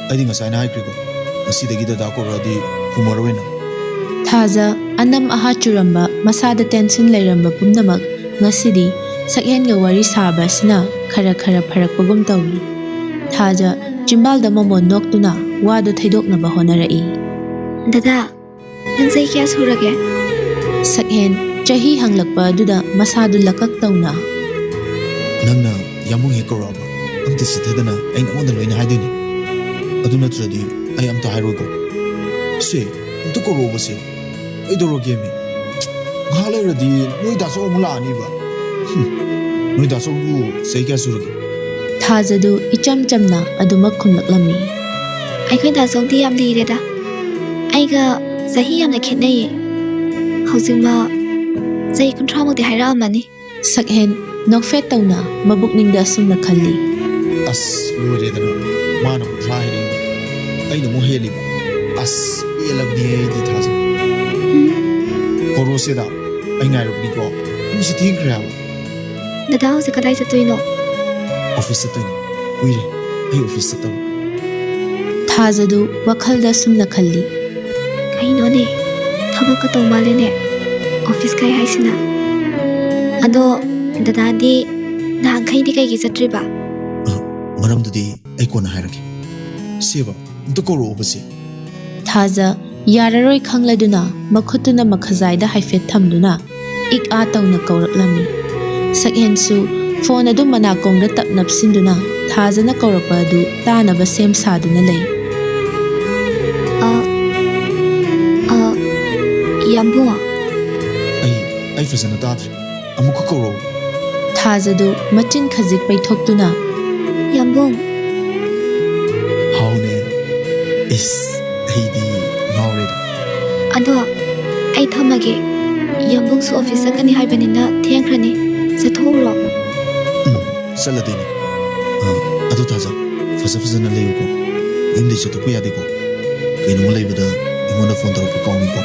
ꯑꯩꯗꯤ ꯉꯁꯥꯏꯅ ꯍꯥꯏꯈ꯭ꯔꯦꯀꯣ, ꯉꯁꯤꯗꯒꯤ ꯗꯗꯥ ꯀꯧꯔꯛꯑꯗꯤ ꯈꯨꯝꯃꯔꯣꯏꯅ꯫ ꯊꯥꯖ ꯑꯅꯝ ꯑꯍꯥ ꯆꯨꯔꯝꯕ, ꯃꯁꯥꯗ ꯇꯦꯟꯁꯟ ꯂꯩꯔꯝꯕ ꯄꯨꯝꯅꯃꯛ ꯉꯁꯤꯗꯤ ꯁꯛꯍꯦꯟꯒ ꯋꯥꯔꯤ ꯁꯥꯕ ꯑꯁꯤꯅ ꯈꯔ ꯈꯔ ꯐꯔꯛꯄꯒꯨꯝ ꯇꯧꯏ꯫ ꯊꯥꯖ ꯆꯤꯝꯕꯥꯜꯗ ꯃꯣꯃꯣꯟ ꯅꯣꯛꯇꯨꯅ ꯋꯥꯗꯨ ꯊꯩꯗꯣꯛꯅꯕ ꯍꯣꯠꯅꯔꯛꯏ꯫ ꯗꯗꯥ, ꯅꯪ ꯆꯍꯤ ꯀꯌꯥ ꯁꯨꯔꯒꯦ? ꯁꯛꯍꯦꯟ ꯆꯍꯤ ꯍꯪꯂꯛꯄ ꯑꯗꯨꯗ ꯃꯁꯥꯗꯨ ꯂꯀꯛ ꯇꯧꯅ, "ꯅꯪꯅ ꯌꯥꯝꯕꯨꯡ ꯍꯦꯛ ꯀꯧꯔꯛꯑꯕ, ꯑꯝꯇ ꯆꯤꯊꯗꯅ ꯑꯩ ꯅꯉꯣꯟꯗ ꯂꯣꯏꯅ ꯍꯥꯏꯗꯣꯏꯅꯤ꯫ ꯑꯗꯨ ꯅꯠꯇ꯭ꯔꯗꯤ ꯑꯩ ꯑꯝꯇ ꯍꯥꯏꯔꯣꯏꯀꯣ꯫" ꯁꯦ, ꯑꯝꯇ ꯀꯧꯔꯛꯑꯣꯕ ꯁꯦ꯫ ꯀꯩꯗꯧꯔꯒꯦꯃꯤ? ꯉꯥꯏꯍꯥꯛ ꯂꯩꯔꯗꯤ ꯅꯣꯏ ꯗꯥꯆꯧ ꯑꯃꯨꯛ ꯂꯥꯛꯑꯅꯤꯕ꯫ ꯍꯨꯝ, ꯅꯣꯏ ꯗꯥꯆꯧꯕꯨ ꯆꯍꯤ ꯀꯌꯥ ꯁꯨꯔꯒꯦ? ꯊꯥꯖꯗꯨ ꯏꯆꯝ ꯆꯝꯅ ꯑꯗꯨꯃꯛ ꯈꯨꯝꯂꯛꯂꯝꯃꯤ꯫ ꯑꯩꯈꯣꯏ ꯗꯥꯆꯧꯗꯤ ꯌꯥꯝ ꯂꯤꯔꯦꯗ꯫ ꯑꯩꯒ ꯆꯍꯤ ꯌꯥꯝꯅ ꯈꯦꯠꯅꯩꯌꯦ꯫ ꯍꯧꯖꯤꯛꯃꯛ ꯆꯍꯤ ꯀꯨꯟꯊ꯭ꯔꯥꯃꯨꯛꯇꯤ ꯍꯥꯏꯔꯛꯑꯝꯃꯅꯤ꯫ ꯁꯛꯍꯦꯟ ꯅꯣꯛꯐꯦꯠ ꯇꯧꯅ ꯃꯕꯨꯛꯅꯤꯡꯗ ꯑꯁꯨꯝꯅ ꯈꯜꯂꯤ꯫ ꯑꯁ, ꯂꯣꯏꯔꯦꯗꯅ꯫ ꯃꯥꯅ ꯀꯨꯟꯊ꯭ꯔꯥ ꯍꯥꯏꯔꯛꯏꯕ, ꯑꯩꯅ ꯑꯃꯨꯛ ꯍꯦꯜꯂꯤꯕ꯫ ꯑꯁ, ꯄꯦꯜꯂꯕꯅꯤ ꯑꯩꯗꯤ ꯊꯥꯖ꯫ ꯀꯧꯔꯣꯁꯦꯗ, ꯑꯩ ꯉꯥꯏꯔꯕꯅꯤꯀꯣ꯫ ꯄꯨꯡꯁꯤ ꯊꯦꯡꯈ꯭ꯔꯦ ꯍꯥꯏꯕ꯫ ꯗꯗꯥ ꯍꯧꯖꯤꯛ ꯀꯗꯥꯏ ꯆꯠꯇꯣꯏꯅꯣ? ꯑꯣꯐꯤꯁ ꯆꯠꯇꯣꯏꯅꯤ꯫ ꯀꯨꯏꯔꯦ ꯑꯩ ꯑꯣꯐꯤꯁ ꯆꯠꯇꯕ꯫ ꯊꯥꯖꯗꯨ ꯋꯥꯈꯜꯗ ꯁꯨꯝꯅ ꯈꯜꯂꯤ꯫ ꯀꯩꯅꯣꯅꯦ, ꯊꯕꯛꯀ ꯇꯧ ꯃꯥꯜꯂꯦꯅꯦ, ꯑꯣꯐꯤꯁ ꯀꯥꯏ ꯍꯥꯏꯁꯤꯅ꯫ ꯑꯗꯣ ꯗꯗꯥꯗꯤ ꯅꯍꯥꯟꯈꯩꯗꯤ ꯀꯩꯒꯤ ꯆꯠꯇ꯭ꯔꯤꯕ? ꯑ, ꯃꯔꯝꯗꯨꯗꯤ ꯑꯩ ꯀꯣꯟꯅ ꯍꯥꯏꯔꯒꯦ꯫ ꯁꯦꯕ, ꯑꯝꯇ ꯀꯧꯔꯛꯑꯣꯕ ꯁꯦ꯫ ꯊꯥꯖ ꯌꯥꯔꯔꯣꯏ ꯈꯪꯂꯗꯨꯅ ꯃꯈꯨꯠꯇꯨꯅ ꯃꯈꯖꯥꯏꯗ ꯍꯥꯏꯐꯦꯠ ꯊꯝꯗꯨꯅ ꯏꯛ ꯑꯥ ꯇꯧꯅ ꯀꯧꯔꯛꯂꯝꯃꯤ꯫ ꯁꯛꯍꯦꯟꯁꯨ ꯐꯣꯟ ꯑꯗꯨ ꯃꯅꯥꯀꯣꯡꯗ ꯇꯞ ꯅꯞꯁꯤꯟꯗꯨꯅ ꯊꯥꯖꯅ ꯀꯧꯔꯛꯄ ꯑꯗꯨ ꯇꯥꯅꯕ ꯁꯦꯝ ꯁꯥꯗꯨꯅ ꯂꯩ꯫ ꯑ, ꯑ, ꯌꯥꯝꯕꯨꯡ꯫ ꯑꯩ, ꯑꯩ ꯐꯖꯅ ꯇꯥꯗ꯭ꯔꯦ꯫ ꯑꯃꯨꯛꯀ ꯀꯧꯔꯛꯎ꯫ ꯊꯥꯖꯗꯨ ꯃꯆꯤꯟ ꯈꯖꯤꯛ ꯄꯩꯊꯣꯛꯇꯨꯅ, ꯌꯥꯝꯕꯨꯡ꯫ ꯍꯥꯎꯅꯦ꯫ ꯏꯁ, ꯑꯩꯗꯤ ꯉꯥꯎꯔꯦꯗ꯫ ꯑꯗꯣ ꯑꯩ ꯊꯝꯃꯒꯦ꯫ ꯌꯥꯝꯕꯨꯡꯁꯨ ꯑꯣꯐꯤꯁ ꯆꯠꯀꯅꯤ ꯍꯥꯏꯕꯅꯤꯅ ꯊꯦꯡꯈ꯭ꯔꯅꯤ꯫ ꯆꯠꯊꯣꯛꯎꯔꯣ꯫ ꯎꯝ, ꯆꯠꯂꯗꯣꯏꯅꯤ꯫ ꯑ, ꯑꯗꯣ ꯊꯥꯖ, ꯐꯖ ꯐꯖꯅ ꯂꯩꯌꯨꯀꯣ꯫ ꯌꯨꯝꯗꯩ ꯆꯠꯊꯣꯛꯄ ꯌꯥꯗꯦꯀꯣ꯫ ꯀꯩꯅꯣꯝꯃ ꯂꯩꯕꯗ ꯑꯩꯉꯣꯟꯗ ꯐꯣꯟ ꯇꯧꯔꯛꯄ ꯀꯥꯎꯅꯤꯀꯣ꯫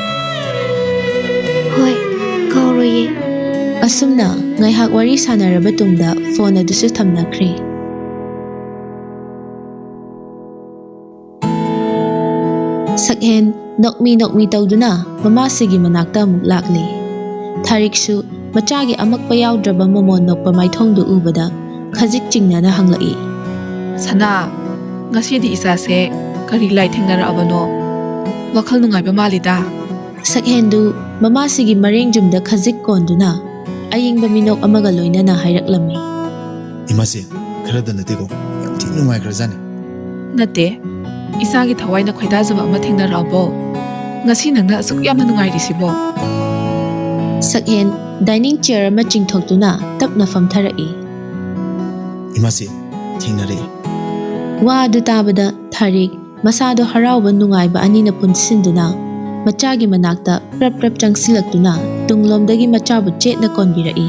ꯍꯣꯏ, ꯀꯥꯎꯔꯣꯏꯌꯦ꯫ ꯑꯁꯨꯝꯅ ꯉꯥꯏꯍꯥꯛ ꯋꯥꯔꯤ ꯁꯥꯟꯅꯔꯕ ꯇꯨꯡꯗ ꯐꯣꯟ ꯑꯗꯨꯁꯨ ꯊꯝꯅꯈ꯭ꯔꯦ꯫ ꯁꯛꯍꯦꯟ ꯅꯣꯛꯃꯤ ꯅꯣꯛꯃꯤ ꯇꯧꯗꯨꯅ ꯃꯃꯥꯁꯤꯒꯤ ꯃꯅꯥꯛꯇ ꯑꯃꯨꯛ ꯂꯥꯛꯂꯦ꯫ ꯊꯥꯔꯤꯛꯁꯨ ꯃꯆꯥꯒꯤ ꯑꯃꯛꯄ ꯌꯥꯎꯗ꯭ꯔꯕ ꯃꯃꯣꯟ ꯅꯣꯛꯄ ꯃꯥꯏꯊꯣꯡꯗꯨ ꯎꯕꯗ ꯈꯖꯤꯛ ꯆꯤꯡꯅꯅ ꯍꯪꯂꯛꯏ꯫ ꯁꯅꯥ, ꯉꯁꯤꯗꯤ ꯏꯆꯥꯁꯦ ꯀꯔꯤ ꯂꯥꯏ ꯊꯦꯡꯅꯔꯛꯑꯕꯅꯣ? ꯋꯥꯈꯜ ꯅꯨꯡꯉꯥꯏꯕ ꯃꯥꯜꯂꯤꯗ꯫ ꯁꯛꯍꯦꯟꯗꯨ ꯃꯃꯥꯁꯤꯒꯤ ꯃꯔꯦꯡꯖꯨꯝꯗ ꯈꯖꯤꯛ ꯀꯣꯟꯗꯨꯅ ꯑꯌꯤꯡꯕ ꯃꯤꯅꯣꯛ ꯑꯃꯒ ꯂꯣꯏꯅꯅ ꯍꯥꯏꯔꯛꯂꯝꯃꯤ꯫ ꯏꯃꯥꯁꯦ, ꯈꯔꯗ ꯅꯠꯇꯦꯀꯣ, ꯌꯥꯝ ꯊꯤ ꯅꯨꯡꯉꯥꯏꯈ꯭ꯔꯖꯥꯠꯅꯤ꯫ ꯅꯠꯇꯦ, ꯏꯆꯥꯒꯤ ꯊꯋꯥꯏꯅ ꯈꯣꯏꯗꯥꯖꯕ ꯑꯃ ꯊꯦꯡꯅꯔꯛꯑꯕꯣ? ꯉꯁꯤ ꯅꯪꯅ ꯑꯁꯨꯛ ꯌꯥꯝꯅ ꯅꯨꯡꯉꯥꯏꯔꯤꯁꯤꯕꯣ? ꯁꯛꯍꯦꯟ dining chair ꯑꯃ ꯆꯤꯡꯊꯣꯛꯇꯨꯅ ꯇꯞꯅ ꯐꯝꯊꯔꯛꯏ꯫ ꯏꯃꯥꯁꯦ, ꯊꯦꯡꯅꯔꯦ꯫ ꯋꯥ ꯑꯗꯨ ꯇꯥꯕꯗ ꯊꯥꯔꯤꯛ ꯃꯁꯥꯗꯣ ꯍꯔꯥꯎꯕ ꯅꯨꯡꯉꯥꯏꯕ ꯑꯅꯤꯅ ꯄꯨꯟꯁꯤꯟꯗꯨꯅ ꯃꯆꯥꯒꯤ ꯃꯅꯥꯛꯇ ꯄ꯭ꯔꯞ ꯄ꯭ꯔꯞ ꯆꯪꯁꯤꯜꯂꯛꯇꯨꯅ ꯇꯨꯡꯂꯣꯝꯗꯒꯤ ꯃꯆꯥꯕꯨ ꯆꯦꯠꯅ ꯀꯣꯟꯕꯤꯔꯛꯏ꯫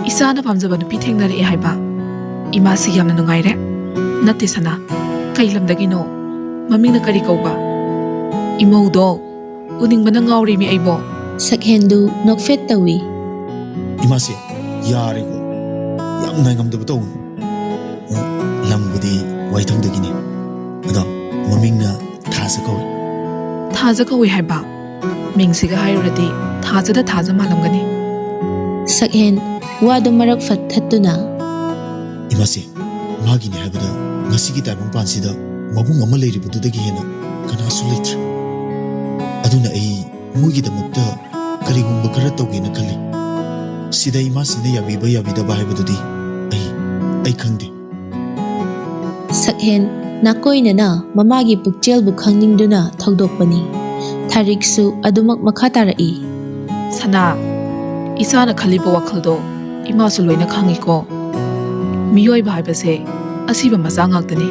ꯏꯆꯥꯅ ꯄꯥꯝꯖꯕ ꯅꯨꯄꯤ ꯊꯦꯡꯅꯔꯛꯑꯦ ꯍꯥꯏꯕ꯫ ꯏꯃꯥꯁꯤ ꯌꯥꯝꯅ ꯅꯨꯡꯉꯥꯏꯔꯦ꯫ ꯅꯠꯇꯦ ꯁꯅꯥ, ꯀꯩ ꯂꯝꯗꯒꯤꯅꯣ? ꯃꯃꯤꯡꯅ ꯀꯔꯤ ꯀꯧꯕ? ꯏꯃꯧꯗꯣ ꯎꯅꯤꯡꯕꯅ ꯉꯥꯎꯔꯦꯃꯤ ꯑꯩꯕꯣ꯫ ꯁꯛꯍꯦꯟꯗꯨ ꯅꯣꯛꯐꯦꯠ ꯇꯧꯏ꯫ ꯏꯃꯥꯁꯦ, ꯌꯥꯔꯦꯀꯣ, ꯌꯥꯝ ꯉꯥꯏꯉꯝꯗꯕ ꯇꯧꯒꯅꯨ꯫ ꯑ, ꯂꯝꯕꯨꯗꯤ ꯋꯥꯏꯊꯧꯗꯒꯤꯅꯤ, ꯑꯗꯣ ꯃꯃꯤꯡꯅ ꯊꯥꯖ ꯀꯧꯏ꯫ ꯊꯥꯖ ꯀꯧꯏ ꯍꯥꯏꯕ? ꯃꯤꯡꯁꯤꯒ ꯍꯥꯏꯔꯨꯔꯗꯤ ꯊꯥꯖꯗ ꯊꯥꯖ ꯃꯥꯜꯂꯝꯒꯅꯤ꯫ ꯁꯛꯍꯦꯟ ꯋꯥꯗꯨ ꯃꯔꯛ ꯐꯠ ꯊꯠꯇꯨꯅ꯫ ꯏꯃꯥꯁꯦ, ꯃꯥꯒꯤꯅꯤ ꯍꯥꯏꯕꯗ ꯉꯁꯤꯒꯤ ꯇꯥꯏꯕꯪꯄꯥꯟꯁꯤꯗ ꯃꯕꯨꯡ ꯑꯃ ꯂꯩꯔꯤꯕꯗꯨꯗꯒꯤ ꯍꯦꯟꯅ ꯀꯅꯥꯁꯨ ꯂꯩꯇ꯭ꯔꯦ꯫ ꯑꯗꯨꯅ ꯑꯩ ꯃꯣꯏꯒꯤꯗꯃꯛꯇ ꯀꯔꯤꯒꯨꯝꯕ ꯈꯔ ꯇꯧꯒꯦꯅ ꯈꯜꯂꯤ꯫ ꯁꯤꯗ ꯏꯃꯥꯁꯤꯅ ꯌꯥꯕꯤꯕ ꯌꯥꯕꯤꯗꯕ ꯍꯥꯏꯕꯗꯨꯗꯤ ꯑꯩ, ꯑꯩ ꯈꯪꯗꯦ꯫ ꯁꯛꯍꯦꯟ ꯅꯥꯀꯣꯏꯅꯅ ꯃꯃꯥꯒꯤ ꯄꯨꯛꯆꯦꯜꯕꯨ ꯈꯪꯅꯤꯡꯗꯨꯅ ꯊꯧꯗꯣꯛꯄꯅꯤ꯫ ꯊꯥꯔꯤꯛꯁꯨ ꯑꯗꯨꯃꯛ ꯃꯈꯥ ꯇꯥꯔꯛꯏ꯫ ꯁꯅꯥ, ꯏꯆꯥꯅ ꯈꯜꯂꯤꯕ ꯋꯥꯈꯜꯗꯣ ꯏꯃꯥꯁꯨ ꯂꯣꯏꯅ ꯈꯪꯉꯤꯀꯣ꯫ ꯃꯤꯑꯣꯏꯕ ꯍꯥꯏꯕꯁꯦ ꯑꯁꯤꯕ ꯃꯆꯥ ꯉꯥꯛꯇꯅꯤ꯫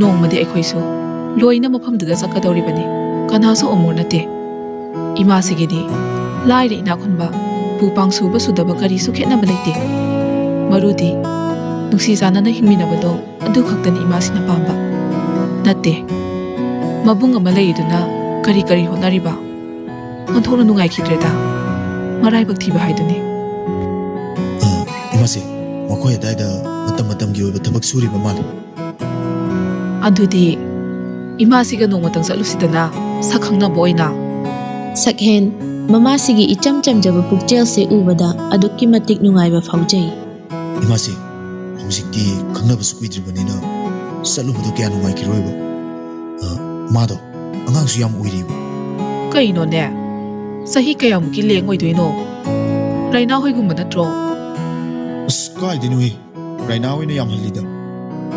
ꯅꯣꯡꯃꯗꯤ ꯑꯩꯈꯣꯏꯁꯨ ꯂꯣꯏꯅ ꯃꯐꯝꯗꯨꯗ ꯆꯠꯀꯗꯧꯔꯤꯕꯅꯤ꯫ ꯀꯅꯥꯁꯨ ꯑꯃꯣꯔ ꯅꯠꯇꯦ꯫ ꯏꯃꯥꯁꯤꯒꯤꯗꯤ ꯂꯥꯏꯔ ꯏꯅꯥꯛ ꯈꯨꯟꯕ, ꯄꯨ ꯄꯥꯡ ꯁꯨꯕ ꯁꯨꯗꯕ ꯀꯔꯤꯁꯨ ꯈꯦꯠꯅꯕ ꯂꯩꯇꯦ꯫ ꯃꯔꯨꯗꯤ ꯅꯨꯡꯁꯤ ꯆꯥꯟꯅꯅ ꯍꯤꯡꯃꯤꯟꯅꯕꯗꯣ ꯑꯗꯨ ꯈꯛꯇꯅꯤ ꯏꯃꯥꯁꯤꯅ ꯄꯥꯝꯕ꯫ ꯅꯠꯇꯦ, ꯃꯕꯨꯡ ꯑꯃ ꯂꯩꯔꯤꯗꯨꯅ ꯀꯔꯤ ꯀꯔꯤ ꯍꯣꯠꯅꯔꯤꯕ? ꯑꯣꯟꯊꯣꯛꯅ ꯅꯨꯡꯉꯥꯏꯈꯤꯗ꯭ꯔꯦꯗ꯫ ꯃꯔꯥꯏꯕꯛ ꯊꯤꯕ ꯍꯥꯏꯗꯨꯅꯤ꯫ ꯑ, ꯏꯃꯥꯁꯦ, ꯃꯈꯣꯏ ꯑꯗꯥꯏꯗ ꯃꯇꯝ ꯃꯇꯝꯒꯤ ꯑꯣꯏꯕ ꯊꯕꯛ ꯁꯨꯔꯤꯕ ꯃꯥꯜꯂꯤ꯫ ꯑꯗꯨꯗꯤ ꯏꯃꯥꯁꯤꯒ ꯅꯣꯡꯃꯇꯪ ꯆꯠꯂꯨꯁꯤꯗꯅ, ꯁꯛ ꯈꯪꯅꯕ ꯑꯣꯏꯅ꯫ ꯁꯛꯍꯦꯟ ꯃꯃꯥꯁꯤꯒꯤ ꯏꯆꯝ ꯆꯝꯖꯕ ꯄꯨꯛꯆꯦꯜꯁꯦ ꯎꯕꯗ ꯑꯗꯨꯛꯀꯤ ꯃꯇꯤꯛ ꯅꯨꯡꯉꯥꯏꯕ ꯐꯥꯎꯖꯩ꯫ ꯏꯃꯥꯁꯦ, ꯍꯧꯖꯤꯛꯇꯤ ꯈꯪꯅꯕꯁꯨ ꯀꯨꯏꯗ꯭ꯔꯤꯕꯅꯤꯅ ꯆꯠꯂꯨꯕꯗꯣ ꯀꯌꯥ ꯅꯨꯡꯉꯥꯏꯈꯤꯔꯣꯏꯕ꯫ ꯑ, ꯃꯥꯗꯣ ꯑꯉꯥꯡꯁꯨ ꯌꯥꯝ ꯑꯣꯏꯔꯤꯕ꯫ ꯀꯩꯅꯣꯅꯦ? ꯆꯍꯤ ꯀꯌꯥꯃꯨꯛꯀꯤ ꯂꯦꯡ ꯑꯣꯏꯗꯣꯏꯅꯣ? ꯔꯥꯏꯅꯥ ꯍꯣꯏꯒꯨꯝꯕ ꯅꯠꯇ꯭ꯔꯣ? ꯑꯁ, ꯀꯥꯏꯗꯩꯅꯣꯍꯦ? ꯔꯥꯏꯅꯥ ꯍꯣꯏꯅ ꯌꯥꯝ ꯍꯜꯂꯤꯗ꯫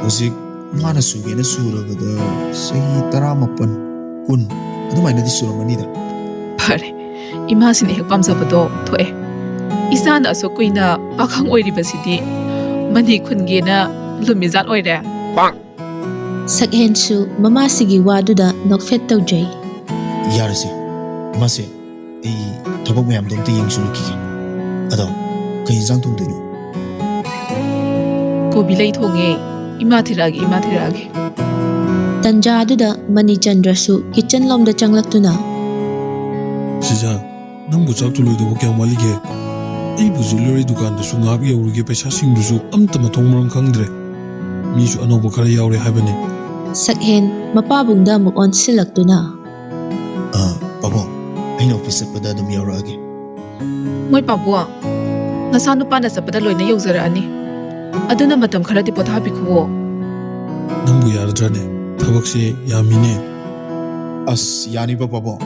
ꯍꯧꯖꯤꯛ ꯃꯥꯅ ꯁꯨꯒꯦꯅ ꯁꯨꯔꯕꯗ ꯆꯍꯤ ꯇꯔꯥꯃꯥꯄꯟ, ꯀꯨꯟ꯫ ꯑꯗꯨꯃꯥꯏꯅꯗꯤ ꯁꯨꯔꯝꯃꯅꯤꯗ꯫ ꯐꯔꯦ, ꯏꯃꯥꯁꯤꯅ ꯍꯦꯛ ꯄꯥꯝꯖꯕꯗꯣ ꯊꯣꯛꯑꯦ꯫ ꯏꯆꯥꯅ ꯑꯁꯨꯛ ꯀꯨꯏꯅ ꯄꯥꯈꯪ ꯑꯣꯏꯔꯤꯕꯁꯤꯗꯤ ꯃꯅꯤ ꯈꯨꯟꯒꯦꯅ ꯂꯨꯝꯃꯤꯖꯥꯠ ꯑꯣꯏꯔꯦ꯫ ꯁꯛꯍꯦꯟꯁꯨ ꯃꯃꯥꯁꯤꯒꯤ ꯋꯥꯗꯨꯗ ꯅꯣꯛꯐꯦꯠ ꯇꯧꯖꯩ꯫ ꯌꯥꯔꯁꯦ, ꯏꯃꯥꯁꯦ, ꯑꯩ ꯊꯕꯛ ꯃꯌꯥꯝꯗꯣ ꯑꯝꯇ ꯌꯦꯡꯁꯤꯜꯂꯨꯈꯤꯒꯦ꯫ ꯑꯗꯣ, ꯀꯩ ꯏꯟꯁꯥꯡ ꯊꯣꯡꯗꯣꯏꯅꯣ? ꯀꯣꯕꯤ ꯂꯩ ꯊꯣꯡꯉꯦ꯫ ꯏꯃꯥ ꯊꯤꯔꯛꯑꯒꯦ, ꯏꯃꯥ ꯊꯤꯔꯛꯑꯒꯦ꯫ ꯇꯟꯖꯥꯗꯨꯗ ꯃꯅꯤꯆꯟꯗ꯭ꯔꯁꯨ ꯀꯤꯆꯟ ꯂꯣꯝꯗ ꯆꯪꯂꯛꯇꯨꯅ, ꯁꯤꯖꯥ, ꯅꯪꯕꯨ ꯆꯥꯛꯇꯨ ꯂꯣꯏꯗꯧꯕ ꯀꯌꯥꯝ ꯋꯥꯠꯂꯤꯒꯦ? ꯑꯩꯕꯨ ꯖꯨꯋꯦꯂꯔꯤ ꯗꯨꯀꯥꯟꯗꯁꯨ ꯉꯥꯏꯍꯥꯛ ꯌꯧꯔꯨꯒꯦ, ꯄꯩꯁꯥꯁꯤꯡꯗꯨꯁꯨ ꯑꯝꯇ ꯃꯊꯣꯡ ꯃꯔꯝ ꯈꯪꯗ꯭ꯔꯦ꯫ ꯃꯤꯁꯨ ꯑꯅꯧꯕ ꯈꯔ ꯌꯥꯎꯔꯦ ꯍꯥꯏꯕꯅꯤ꯫ ꯁꯛꯍꯦꯟ ꯃꯄꯥꯕꯨꯡꯗ ꯑꯃꯨꯛ ꯑꯣꯟꯁꯤꯜꯂꯛꯇꯨꯅ, ꯑꯥ, ꯄꯥꯕꯨꯡ, ꯑꯩꯅ ꯑꯣꯐꯤꯁ ꯆꯠꯄꯗ ꯑꯗꯨꯝ ꯌꯥꯎꯔꯛꯑꯒꯦ꯫ ꯃꯣꯏ ꯄꯥꯕꯨꯡ, ꯅꯆꯥꯅꯨꯄꯥꯅ ꯆꯠꯄꯗ ꯂꯣꯏꯅ ꯌꯧꯖꯔꯛꯑꯅꯤ꯫ ꯑꯗꯨꯅ ꯃꯇꯝ ꯈꯔꯗꯤ ꯄꯣꯊꯥꯕꯤꯈꯨꯋꯣ꯫ ꯅꯪꯕꯨ ꯌꯥꯔꯗ꯭ꯔꯅꯦ? ꯊꯕꯛꯁꯦ ꯌꯥꯝꯃꯤꯅꯦ꯫ ꯑꯁ, ꯌꯥꯅꯤꯕ ꯄꯥꯕꯨꯡ꯫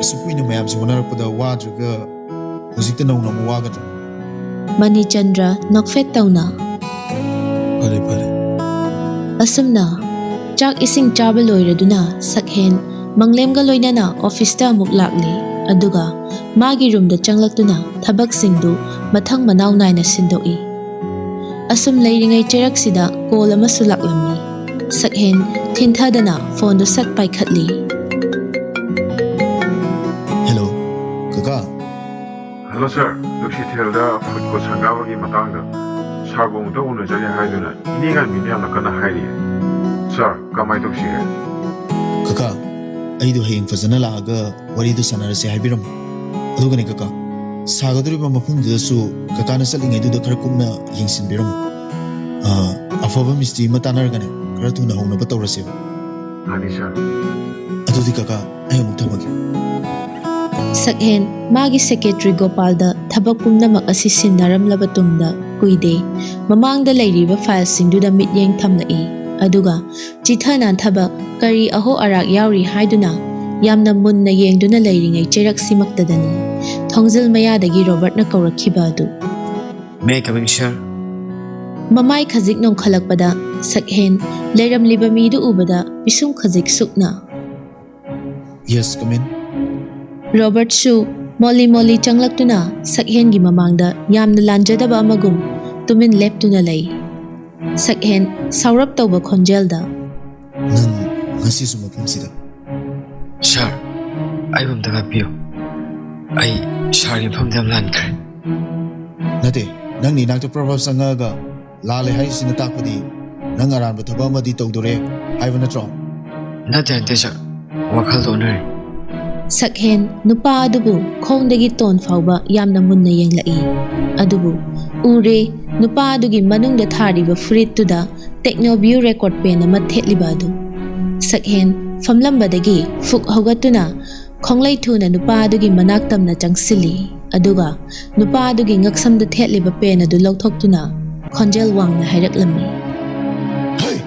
ꯑꯁꯨꯛ ꯀꯨꯏꯅ ꯃꯌꯥꯝꯁꯦ ꯍꯣꯠꯅꯔꯛꯄꯗ ꯋꯥꯗ꯭ꯔꯒ ꯍꯧꯖꯤꯛꯇ ꯅꯧꯅ ꯑꯃꯨꯛ ꯋꯥꯒꯗ꯭ꯔꯥ? ꯃꯅꯤꯆꯟꯗ꯭ꯔ ꯅꯣꯛꯐꯦꯠ ꯇꯧꯅ, ꯐꯔꯦ, ꯐꯔꯦ꯫ ꯑꯁꯨꯝꯅ ꯆꯥꯛ ꯏꯁꯤꯡ ꯆꯥꯕ ꯂꯣꯏꯔꯗꯨꯅ ꯁꯛꯍꯦꯟ ꯃꯪꯂꯦꯝꯒ ꯂꯣꯏꯅꯅ ꯑꯣꯐꯤꯁꯇ ꯑꯃꯨꯛ ꯂꯥꯛꯂꯤ꯫ ꯑꯗꯨꯒ ꯃꯥꯒꯤ ꯔꯨꯝꯗ ꯆꯪꯂꯛꯇꯨꯅ ꯊꯕꯛꯁꯤꯡꯗꯨ ꯃꯊꯪ ꯃꯅꯥꯎ ꯅꯥꯏꯅ ꯁꯤꯟꯗꯣꯛꯏ꯫ ꯑꯁꯨꯝ ꯂꯩꯔꯤꯉꯩ ꯆꯩꯔꯛꯁꯤꯗ ꯀꯣꯜ ꯑꯃꯁꯨ ꯂꯥꯛꯂꯝꯃꯤ꯫ ꯁꯛꯍꯦꯟ ꯊꯤꯟꯊꯗꯅ ꯐꯣꯟꯗꯨ ꯁꯠ ꯄꯥꯏꯈꯠꯂꯤ꯫ ꯍꯦꯜꯂꯣ, ꯀꯀꯥ꯫ ꯍꯜꯂꯣ ꯁꯥꯔ, ꯅꯨꯡꯁꯤꯊꯦꯜꯗ ꯐꯨꯗ ꯀꯣꯔꯠ ꯁꯪꯒꯥꯕꯒꯤ ꯃꯇꯥꯡꯗ ꯁꯥꯔꯕꯨ ꯑꯃꯨꯛꯇ ꯎꯅꯖꯒꯦ ꯍꯥꯏꯗꯨꯅ ꯏꯅꯦ ꯉꯥꯟꯕꯤꯅ ꯌꯥꯝꯅ ꯀꯟꯅ ꯍꯥꯏꯔꯤꯌꯦ꯫ ꯁꯥꯔ, ꯀꯃꯥꯏꯅ ꯇꯧꯁꯤꯒꯦ? ꯀꯀꯥ, ꯑꯩꯗꯣ ꯍꯌꯦꯡ ꯐꯖꯅ ꯂꯥꯛꯑꯒ ꯋꯥꯔꯤꯗꯣ ꯁꯥꯟꯅꯔꯁꯦ ꯍꯥꯏꯕꯤꯔꯝꯃꯣ꯫ ꯑꯗꯨꯒꯅꯦ ꯀꯀꯥ, ꯁꯥꯒꯗꯧꯔꯤꯕ ꯃꯐꯝꯗꯨꯗꯁꯨ ꯀꯀꯥꯅ ꯆꯠꯂꯤꯉꯩꯗꯨꯗ ꯈꯔ ꯀꯨꯞꯅ ꯌꯦꯡꯁꯤꯟꯕꯤꯔꯝꯃꯣ꯫ ꯑꯥ, ꯑꯐꯕ ꯃꯤꯁꯇ꯭ꯔꯤ ꯑꯃ ꯇꯥꯟꯅꯔꯒꯅꯦ, ꯈꯔ ꯊꯨꯅ ꯍꯧꯅꯕ ꯇꯧꯔꯁꯦꯕ꯫ ꯃꯥꯅꯤ ꯁꯥꯔ꯫ ꯑꯗꯨꯗꯤ ꯀꯀꯥ, ꯑꯩ ꯑꯃꯨꯛ ꯊꯝꯃꯒꯦ꯫ ꯁꯛꯍꯦꯟ ꯃꯥꯒꯤ ꯁꯦꯀ꯭ꯔꯦꯇꯔꯤ ꯒꯣꯄꯥꯜꯗ ꯊꯕꯛ ꯄꯨꯝꯅꯃꯛ ꯑꯁꯤ ꯁꯤꯟꯅꯔꯝꯂꯕ ꯇꯨꯡꯗ ꯀꯨꯏꯗꯦ ꯃꯃꯥꯡꯗ ꯂꯩꯔꯤꯕ ꯐꯥꯏꯜꯁꯤꯡꯗꯨꯗ ꯃꯤꯠꯌꯦꯡ ꯊꯝꯂꯛꯏ꯫ ꯑꯗꯨꯒ ꯆꯤꯊ ꯅꯥꯟꯊꯕ ꯀꯔꯤ ꯑꯍꯣ ꯑꯔꯥꯛ ꯌꯥꯎꯔꯤ ꯍꯥꯏꯗꯨꯅ ꯌꯥꯝꯅ ꯃꯨꯟꯅ ꯌꯦꯡꯗꯨꯅ ꯂꯩꯔꯤꯉꯩ ꯆꯩꯔꯛꯁꯤꯃꯛꯇꯗꯅꯤ ꯊꯣꯡꯖꯤꯜ ꯃꯌꯥꯗꯒꯤ ꯔꯣꯕꯔꯠꯅ ꯀꯧꯔꯛꯈꯤꯕ ꯑꯗꯨ꯫ May I come in, sir? ꯃꯃꯥꯏ ꯈꯖꯤꯛ ꯅꯣꯡꯈꯠꯂꯛꯄꯗ ꯁꯛꯍꯦꯟ ꯂꯩꯔꯝꯂꯤꯕ ꯃꯤꯗꯨ ꯎꯕꯗ ꯄꯤꯁꯨꯝ ꯈꯖꯤꯛ ꯁꯨꯛꯅ꯫ Yes, come in. ꯔꯣꯕꯔꯠꯁꯨ ꯃꯣꯜꯂꯤ ꯃꯣꯜꯂꯤ ꯆꯪꯂꯛꯇꯨꯅ ꯁꯛꯍꯦꯟꯒꯤ ꯃꯃꯥꯡꯗ ꯌꯥꯝꯅ ꯂꯥꯟꯖꯗꯕ ꯑꯃꯒꯨꯝ ꯇꯨꯃꯤꯟ ꯂꯦꯞꯇꯨꯅ ꯂꯩ꯫ ꯁꯛꯍꯦꯟ ꯁꯥꯎꯔꯞ ꯇꯧꯕ ꯈꯣꯟꯖꯦꯜꯗ, ꯅꯪ ꯉꯁꯤꯁꯨ ꯃꯐꯝꯁꯤꯗ? ꯁꯥꯔ, ꯑꯩꯕꯨ ꯑꯝꯇ ꯉꯥꯛꯄꯤꯌꯨ꯫ ꯑꯩ ꯁꯥꯔꯒꯤ ꯃꯐꯝꯗ ꯌꯥꯝ ꯂꯥꯟꯈ꯭ꯔꯦ꯫ ꯅꯠꯇꯦ, ꯅꯪꯅ ꯏꯅꯥꯛꯇ ꯄ꯭ꯔꯞ ꯄ꯭ꯔꯞ ꯆꯪꯉꯛꯑꯒ ꯂꯥꯜꯂꯦ ꯍꯥꯏꯔꯤꯁꯤꯅ ꯇꯥꯛꯄꯗꯤ ꯅꯪ ꯑꯔꯥꯟꯕ ꯊꯕꯛ ꯑꯃꯗꯤ ꯇꯧꯗꯣꯔꯦ ꯍꯥꯏꯕ ꯅꯠꯇ꯭ꯔꯣ? ꯅꯠꯇꯦ ꯅꯠꯇꯦ ꯁꯥꯔ, ꯋꯥꯈꯜꯗ ꯑꯣꯟꯅꯔꯦ꯫ ꯁꯛꯍꯦꯟ ꯅꯨꯄꯥ ꯑꯗꯨꯕꯨ ꯈꯣꯡꯗꯒꯤ ꯇꯣꯟ ꯐꯥꯎꯕ ꯌꯥꯝꯅ ꯃꯨꯟꯅ ꯌꯦꯡꯂꯛꯏ꯫ ꯑꯗꯨꯕꯨ ꯎꯔꯦ, ꯅꯨꯄꯥ ꯑꯗꯨꯒꯤ ꯃꯅꯨꯡꯗ ꯊꯥꯔꯤꯕ ꯐꯨꯔꯤꯠꯇꯨꯗ ꯇꯦꯛꯅꯣ ꯚ꯭ꯌꯨ ꯔꯦꯀꯣꯔꯠ ꯄꯦꯟ ꯑꯃ ꯊꯦꯠꯂꯤꯕ ꯑꯗꯨ꯫ ꯁꯛꯍꯦꯟ ꯐꯝꯂꯝꯕꯗꯒꯤ ꯐꯨꯛ ꯍꯧꯒꯠꯇꯨꯅ ꯈꯣꯡꯂꯩ ꯊꯨꯅ ꯅꯨꯄꯥ ꯑꯗꯨꯒꯤ ꯃꯅꯥꯛ ꯇꯝꯅ ꯆꯪꯁꯤꯜꯂꯤ꯫ ꯑꯗꯨꯒ ꯅꯨꯄꯥ ꯑꯗꯨꯒꯤ ꯉꯛꯁꯝꯗ ꯊꯦꯠꯂꯤꯕ ꯄꯦꯟ ꯑꯗꯨ ꯂꯧꯊꯣꯛꯇꯨꯅ ꯈꯣꯟꯖꯦꯜ ꯋꯥꯡꯅ ꯍꯥꯏꯔꯛꯂꯝꯃꯤ꯫ ꯍꯩ!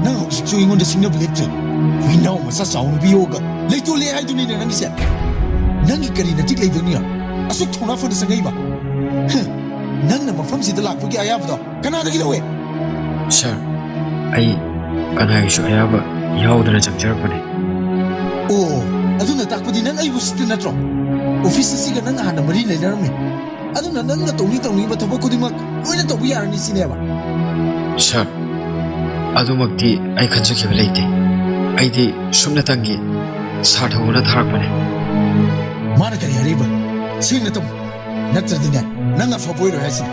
ꯅꯪ ꯍꯧꯖꯤꯛꯁꯨ ꯑꯩꯉꯣꯟꯗ ꯁꯤꯡꯅꯕ ꯂꯦꯞꯇ꯭ꯔꯤ꯫ ꯍꯨꯏꯅꯥꯎ ꯃꯆꯥ ꯆꯥꯎ ꯅꯨꯄꯤ ꯌꯣꯛꯑꯒ ꯂꯩꯇꯣꯂꯦ ꯍꯥꯏꯗꯨꯅꯤꯅꯦ ꯅꯪꯒꯤꯁꯦ꯫ ꯅꯪꯒꯤ ꯀꯔꯤ ꯅꯇꯤꯛ ꯂꯩꯕꯒꯤꯅꯣ ꯑꯁꯨꯛ ꯊꯧꯅꯥ ꯐꯅ ꯆꯪꯉꯛꯏꯕ? ꯍꯝ! ꯅꯪꯅ ꯃꯐꯝꯁꯤꯗ ꯂꯥꯛꯄꯒꯤ ꯑꯌꯥꯕꯗꯣ ꯀꯅꯥꯗꯒꯤ ꯂꯧꯋꯦ? ꯁꯥꯔ, ꯑꯩ ꯀꯅꯥꯒꯤꯁꯨ ꯑꯌꯥꯕ ꯌꯥꯎꯗꯅ ꯆꯪꯖꯔꯛꯄꯅꯦ꯫ ꯑꯣ, ꯑꯗꯨꯅ ꯇꯥꯛꯄꯗꯤ ꯅꯪ ꯑꯩꯕꯨ ꯎꯁꯤꯠꯇꯦ ꯅꯠꯇ꯭ꯔꯣ? ꯑꯣꯐꯤꯁ ꯑꯁꯤꯒ ꯅꯪ ꯍꯥꯟꯅ ꯃꯔꯤ ꯂꯩꯅꯔꯝꯃꯤ꯫ ꯑꯗꯨꯅ ꯅꯪꯅ ꯇꯧꯅꯤꯡ ꯇꯧꯅꯤꯡꯕ ꯊꯕꯛ ꯈꯨꯗꯤꯡꯃꯛ ꯂꯣꯏꯅ ꯇꯧꯕ ꯌꯥꯔꯅꯤ ꯁꯤꯅꯦꯕ? ꯁꯥꯔ, ꯑꯗꯨꯃꯛꯇꯤ ꯑꯩ ꯈꯟꯖꯈꯤꯕ ꯂꯩꯇꯦ꯫ ꯑꯩꯗꯤ ꯁꯨꯞꯅꯇꯪꯒꯤ ꯁꯥꯔ ꯊꯧꯕꯅ ꯊꯥꯔꯛꯄꯅꯦ꯫ ꯃꯥꯅ ꯀꯔꯤ ꯍꯥꯏꯔꯤꯕ? ꯁꯦꯡꯅ ꯇꯝꯃꯨ꯫ ꯅꯠꯇ꯭ꯔꯗꯤꯅꯦ, ꯅꯪ ꯑꯐꯕ ꯑꯣꯏꯔꯣꯏ ꯍꯥꯏꯁꯤꯅꯤ꯫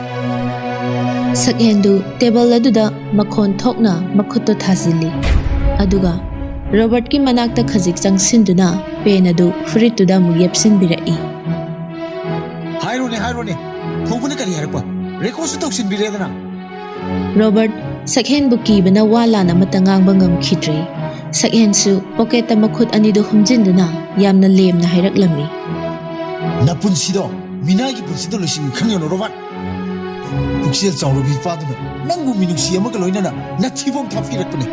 ꯁꯛꯍꯦꯟꯗꯨ ꯇꯦꯕꯜ ꯑꯗꯨꯗ ꯃꯈꯣꯟ ꯊꯣꯛꯅ ꯃꯈꯨꯠꯇꯣ ꯊꯥꯖꯤꯜꯂꯤ꯫ ꯑꯗꯨꯒ ꯔꯣꯕꯔꯠꯀꯤ ꯃꯅꯥꯛꯇ ꯈꯖꯤꯛ ꯆꯪꯁꯤꯟꯗꯨꯅ ꯄꯦꯟ ꯑꯗꯨ ꯐꯨꯔꯤꯠꯇꯨꯗ ꯑꯃꯨꯛ ꯌꯦꯞꯁꯤꯟꯕꯤꯔꯛꯏ꯫ ꯍꯥꯏꯔꯣꯅꯦ, ꯍꯥꯏꯔꯣꯅꯦ꯫ ꯊꯧꯕꯅ ꯀꯔꯤ ꯍꯥꯏꯔꯛꯄ? ꯔꯦꯀꯣꯔꯗꯁꯨ ꯇꯧꯁꯤꯟꯕꯤꯔꯦꯗꯅ꯫ ꯔꯣꯕꯔꯠ ꯁꯛꯍꯦꯟꯕꯨ ꯀꯤꯕꯅ ꯋꯥ ꯂꯥꯟ ꯑꯃꯠꯇ ꯉꯥꯡꯕ ꯉꯝꯈꯤꯗ꯭ꯔꯦ꯫ ꯁꯛꯍꯦꯟꯁꯨ ꯄꯣꯀꯦꯠꯇ ꯃꯈꯨꯠ ꯑꯅꯤꯗꯨ ꯍꯨꯝꯖꯤꯟꯗꯨꯅ ꯌꯥꯝꯅ ꯂꯦꯝꯅ ꯍꯥꯏꯔꯛꯂꯝꯃꯤ꯫ ꯅꯄꯨꯟꯁꯤꯗꯣ ꯃꯤꯅꯥꯏꯒꯤ ꯄꯨꯟꯁꯤꯗ ꯂꯣꯏꯁꯤꯟꯒꯦ ꯈꯪꯒꯅꯨ, ꯔꯣꯕꯥꯔꯠ꯫ ꯄꯨꯛꯆꯦꯜ ꯆꯥꯎꯔꯕꯤ ꯅꯨꯄꯥꯗꯨꯅ ꯅꯪꯕꯨ ꯃꯤꯅꯨꯡꯁꯤ ꯑꯃꯒ ꯂꯣꯏꯅꯅ ꯅꯊꯤꯕꯣꯡ ꯊꯥꯞꯄꯤꯔꯛꯄꯅꯤ꯫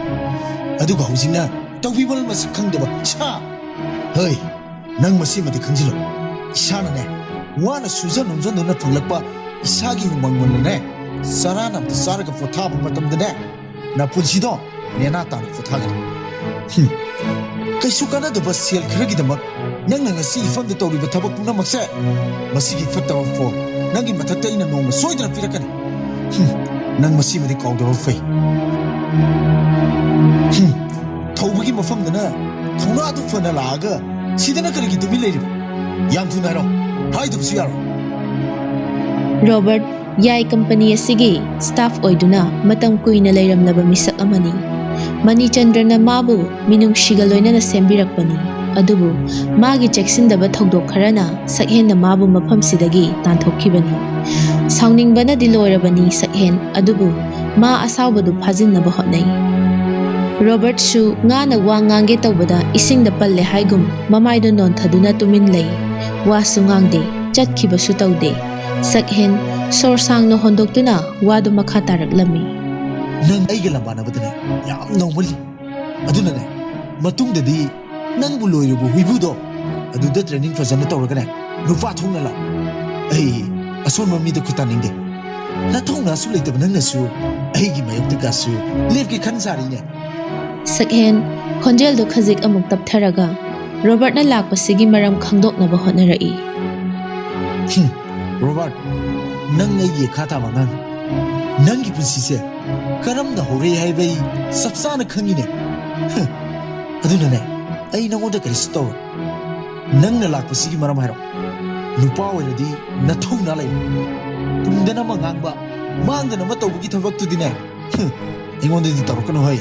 ꯑꯗꯨꯒ ꯍꯧꯖꯤꯛꯅ ꯇꯧꯕꯤꯃꯜ ꯃꯁꯛ ꯈꯪꯗꯕ ꯁꯥ꯫ ꯍꯩ, ꯅꯪ ꯃꯁꯤꯃꯗꯤ ꯈꯪꯖꯤꯜꯂꯣ꯫ ꯏꯁꯥꯅꯅꯦ, ꯋꯥꯅ ꯁꯨꯖ ꯅꯣꯝꯖꯗꯨꯅ ꯐꯪꯂꯛꯄ ꯏꯁꯥꯒꯤ ꯍꯨꯃꯥꯡ ꯃꯅꯝꯅꯅꯦ, ꯆꯔꯥ ꯅꯝꯇ ꯆꯥꯔꯒ ꯄꯣꯊꯥꯕ ꯃꯇꯝꯗꯅꯦ, ꯅꯄꯨꯟꯁꯤꯗꯣ ꯅꯦꯅꯥ ꯇꯥꯅ ꯄꯣꯊꯥꯒꯅꯤ꯫ ꯍꯨꯝ꯫ ꯀꯩꯁꯨ ꯀꯥꯟꯅꯗꯕ ꯁꯦꯜ ꯈꯔꯒꯤꯗꯃꯛ ꯅꯪꯅ ꯉꯁꯤ ꯏꯐꯝꯗ ꯇꯧꯔꯤꯕ ꯊꯕꯛ ꯄꯨꯝꯅꯃꯛꯁꯦ, ꯃꯁꯤꯒꯤ ꯐꯠꯇꯕ ꯐꯣꯟ ꯅꯪꯒꯤ ꯃꯊꯛꯇ ꯑꯩꯅ ꯅꯣꯡꯃ ꯁꯣꯏꯗꯅ ꯄꯤꯔꯛꯀꯅꯤ꯫ ꯍꯨꯝ, ꯅꯪ ꯃꯁꯤꯃꯗꯤ ꯀꯥꯎꯗꯕ ꯐꯩ꯫ ꯍꯨꯝ, ꯊꯧꯕꯒꯤ ꯃꯐꯝꯗꯅ ꯊꯧꯅꯥꯗꯨ ꯐꯅ ꯂꯥꯛꯑꯒ ꯁꯤꯗꯅ ꯀꯔꯤꯒꯤ ꯇꯨꯃꯤꯟ ꯂꯩꯔꯤꯕ? ꯌꯥꯝ ꯊꯨꯅ ꯍꯥꯏꯔꯣ, ꯍꯥꯏꯗꯕꯁꯨ ꯌꯥꯔꯣꯏ꯫ ꯔꯣꯕꯔꯠ ꯌꯥꯏ ꯀꯝꯄꯅꯤ ꯑꯁꯤꯒꯤ ꯁ꯭ꯇꯥꯐ ꯑꯣꯏꯗꯨꯅ ꯃꯇꯝ ꯀꯨꯏꯅ ꯂꯩꯔꯝꯂꯕ ꯃꯤꯁꯛ ꯑꯃꯅꯤ꯫ ꯃꯅꯤꯆꯟꯗ꯭ꯔꯅ ꯃꯥꯕꯨ ꯃꯤꯅꯨꯡꯁꯤꯒ ꯂꯣꯏꯅꯅ ꯁꯦꯝꯕꯤꯔꯛꯄꯅꯤ꯫ ꯑꯗꯨꯕꯨ ꯃꯥꯒꯤ ꯆꯦꯛꯁꯤꯟꯗꯕ ꯊꯧꯗꯣꯛ ꯈꯔꯅ ꯁꯛꯍꯦꯟꯅ ꯃꯥꯕꯨ ꯃꯐꯝꯁꯤꯗꯒꯤ ꯇꯥꯟꯊꯣꯛꯈꯤꯕꯅꯤ꯫ ꯁꯥꯎꯅꯤꯡꯕꯅꯗꯤ ꯂꯣꯏꯔꯕꯅꯤ ꯁꯛꯍꯦꯟ, ꯑꯗꯨꯕꯨ ꯃꯥ ꯑꯁꯥꯎꯕꯗꯨ ꯐꯥꯖꯤꯟꯅꯕ ꯍꯣꯠꯅꯩ꯫ ꯔꯣꯕꯔꯠꯁꯨ ꯉꯥꯅ ꯋꯥ ꯉꯥꯡꯒꯦ ꯇꯧꯕꯗ ꯏꯁꯤꯡꯗ ꯄꯜꯂꯦ ꯍꯥꯏꯒꯨꯝ ꯃꯃꯥꯏꯗꯣ ꯅꯣꯟꯊꯗꯨꯅ ꯇꯨꯃꯤꯟ ꯂꯩ꯫ ꯋꯥꯁꯨ ꯉꯥꯡꯗꯦ꯫ ꯆꯠꯈꯤꯕꯁꯨ ꯇꯧꯗꯦ꯫ ꯁꯛꯍꯦꯟ ꯁꯣꯔ ꯁꯥꯡꯅ ꯍꯣꯟꯗꯣꯛꯇꯨꯅ ꯋꯥꯗꯨ ꯃꯈꯥ ꯇꯥꯔꯛꯂꯝꯃꯤ꯫ ꯅꯪ ꯑꯩꯒ ꯂꯝꯕꯥꯅꯕꯗꯅꯦ ꯌꯥꯝ ꯅꯧꯃꯜꯂꯤ꯫ ꯑꯗꯨꯅꯅꯦ, ꯃꯇꯨꯡꯗꯗꯤ ꯅꯪꯕꯨ ꯂꯣꯏꯔꯤꯕ ꯍꯨꯏꯕꯨꯗꯣ ꯑꯗꯨꯗ ꯇ꯭ꯔꯦꯅꯤꯡ ꯐꯖꯅ ꯇꯧꯔꯒꯅꯦ, ꯅꯨꯄꯥ ꯊꯣꯛꯅ ꯂꯥꯛꯑꯣ꯫ ꯑꯩ ꯑꯁꯣꯟꯕ ꯃꯤꯗ ꯈꯨꯠ ꯇꯥꯅꯤꯡꯗꯦ꯫ ꯅꯊꯧꯅꯥꯁꯨ ꯂꯩꯇꯕ ꯅꯪꯅꯁꯨ ꯑꯩꯒꯤ ꯃꯥꯌꯣꯛꯇꯒꯁꯨ ꯂꯦꯞꯀꯦ ꯈꯟ ꯁꯥꯔꯤꯅꯦ꯫ ꯁꯛꯍꯦꯟ ꯈꯣꯟꯖꯦꯜꯗꯨ ꯈꯖꯤꯛ ꯑꯃꯨꯛ ꯇꯞꯊꯔꯒ ꯔꯣꯕꯔꯠꯅ ꯂꯥꯛꯄꯁꯤꯒꯤ ꯃꯔꯝ ꯈꯪꯗꯣꯛꯅꯕ ꯍꯣꯠꯅꯔꯛꯏ꯫ ꯍꯨꯝ, ꯔꯣꯕꯥꯔꯠ, ꯅꯪ ꯑꯩꯒꯤ ꯑꯈꯥ ꯊꯥꯕ ꯑꯉꯥꯡ꯫ ꯅꯪꯒꯤ ꯄꯨꯟꯁꯤꯁꯦ ꯀꯔꯝꯅ ꯍꯧꯔꯛꯏ ꯍꯥꯏꯕ ꯑꯩ ꯆꯞ ꯆꯥꯅ ꯈꯪꯉꯤꯅꯦ꯫ ꯍ, ꯑꯗꯨꯅꯅꯦ, ꯑꯩ ꯅꯉꯣꯟꯗ ꯀꯔꯤꯁꯨ ꯇꯧꯔꯣꯏ꯫ ꯅꯪꯅ ꯂꯥꯛꯄꯁꯤꯒꯤ ꯃꯔꯝ ꯍꯥꯏꯔꯣ꯫ ꯅꯨꯄꯥ ꯑꯣꯏꯔꯗꯤ ꯅꯊꯧꯅꯥ ꯂꯩ꯫ ꯇꯨꯡꯗꯅ ꯑꯃ ꯉꯥꯡꯕ, ꯃꯥꯡꯗꯅ ꯑꯃ ꯇꯧꯕꯒꯤ ꯊꯕꯛꯇꯨꯗꯤꯅꯦ, ꯍ, ꯑꯩꯉꯣꯟꯗꯗꯤ ꯇꯧꯔꯛꯀꯅꯨ ꯍꯩ꯫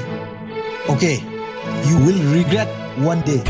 Okay, you will regret one day.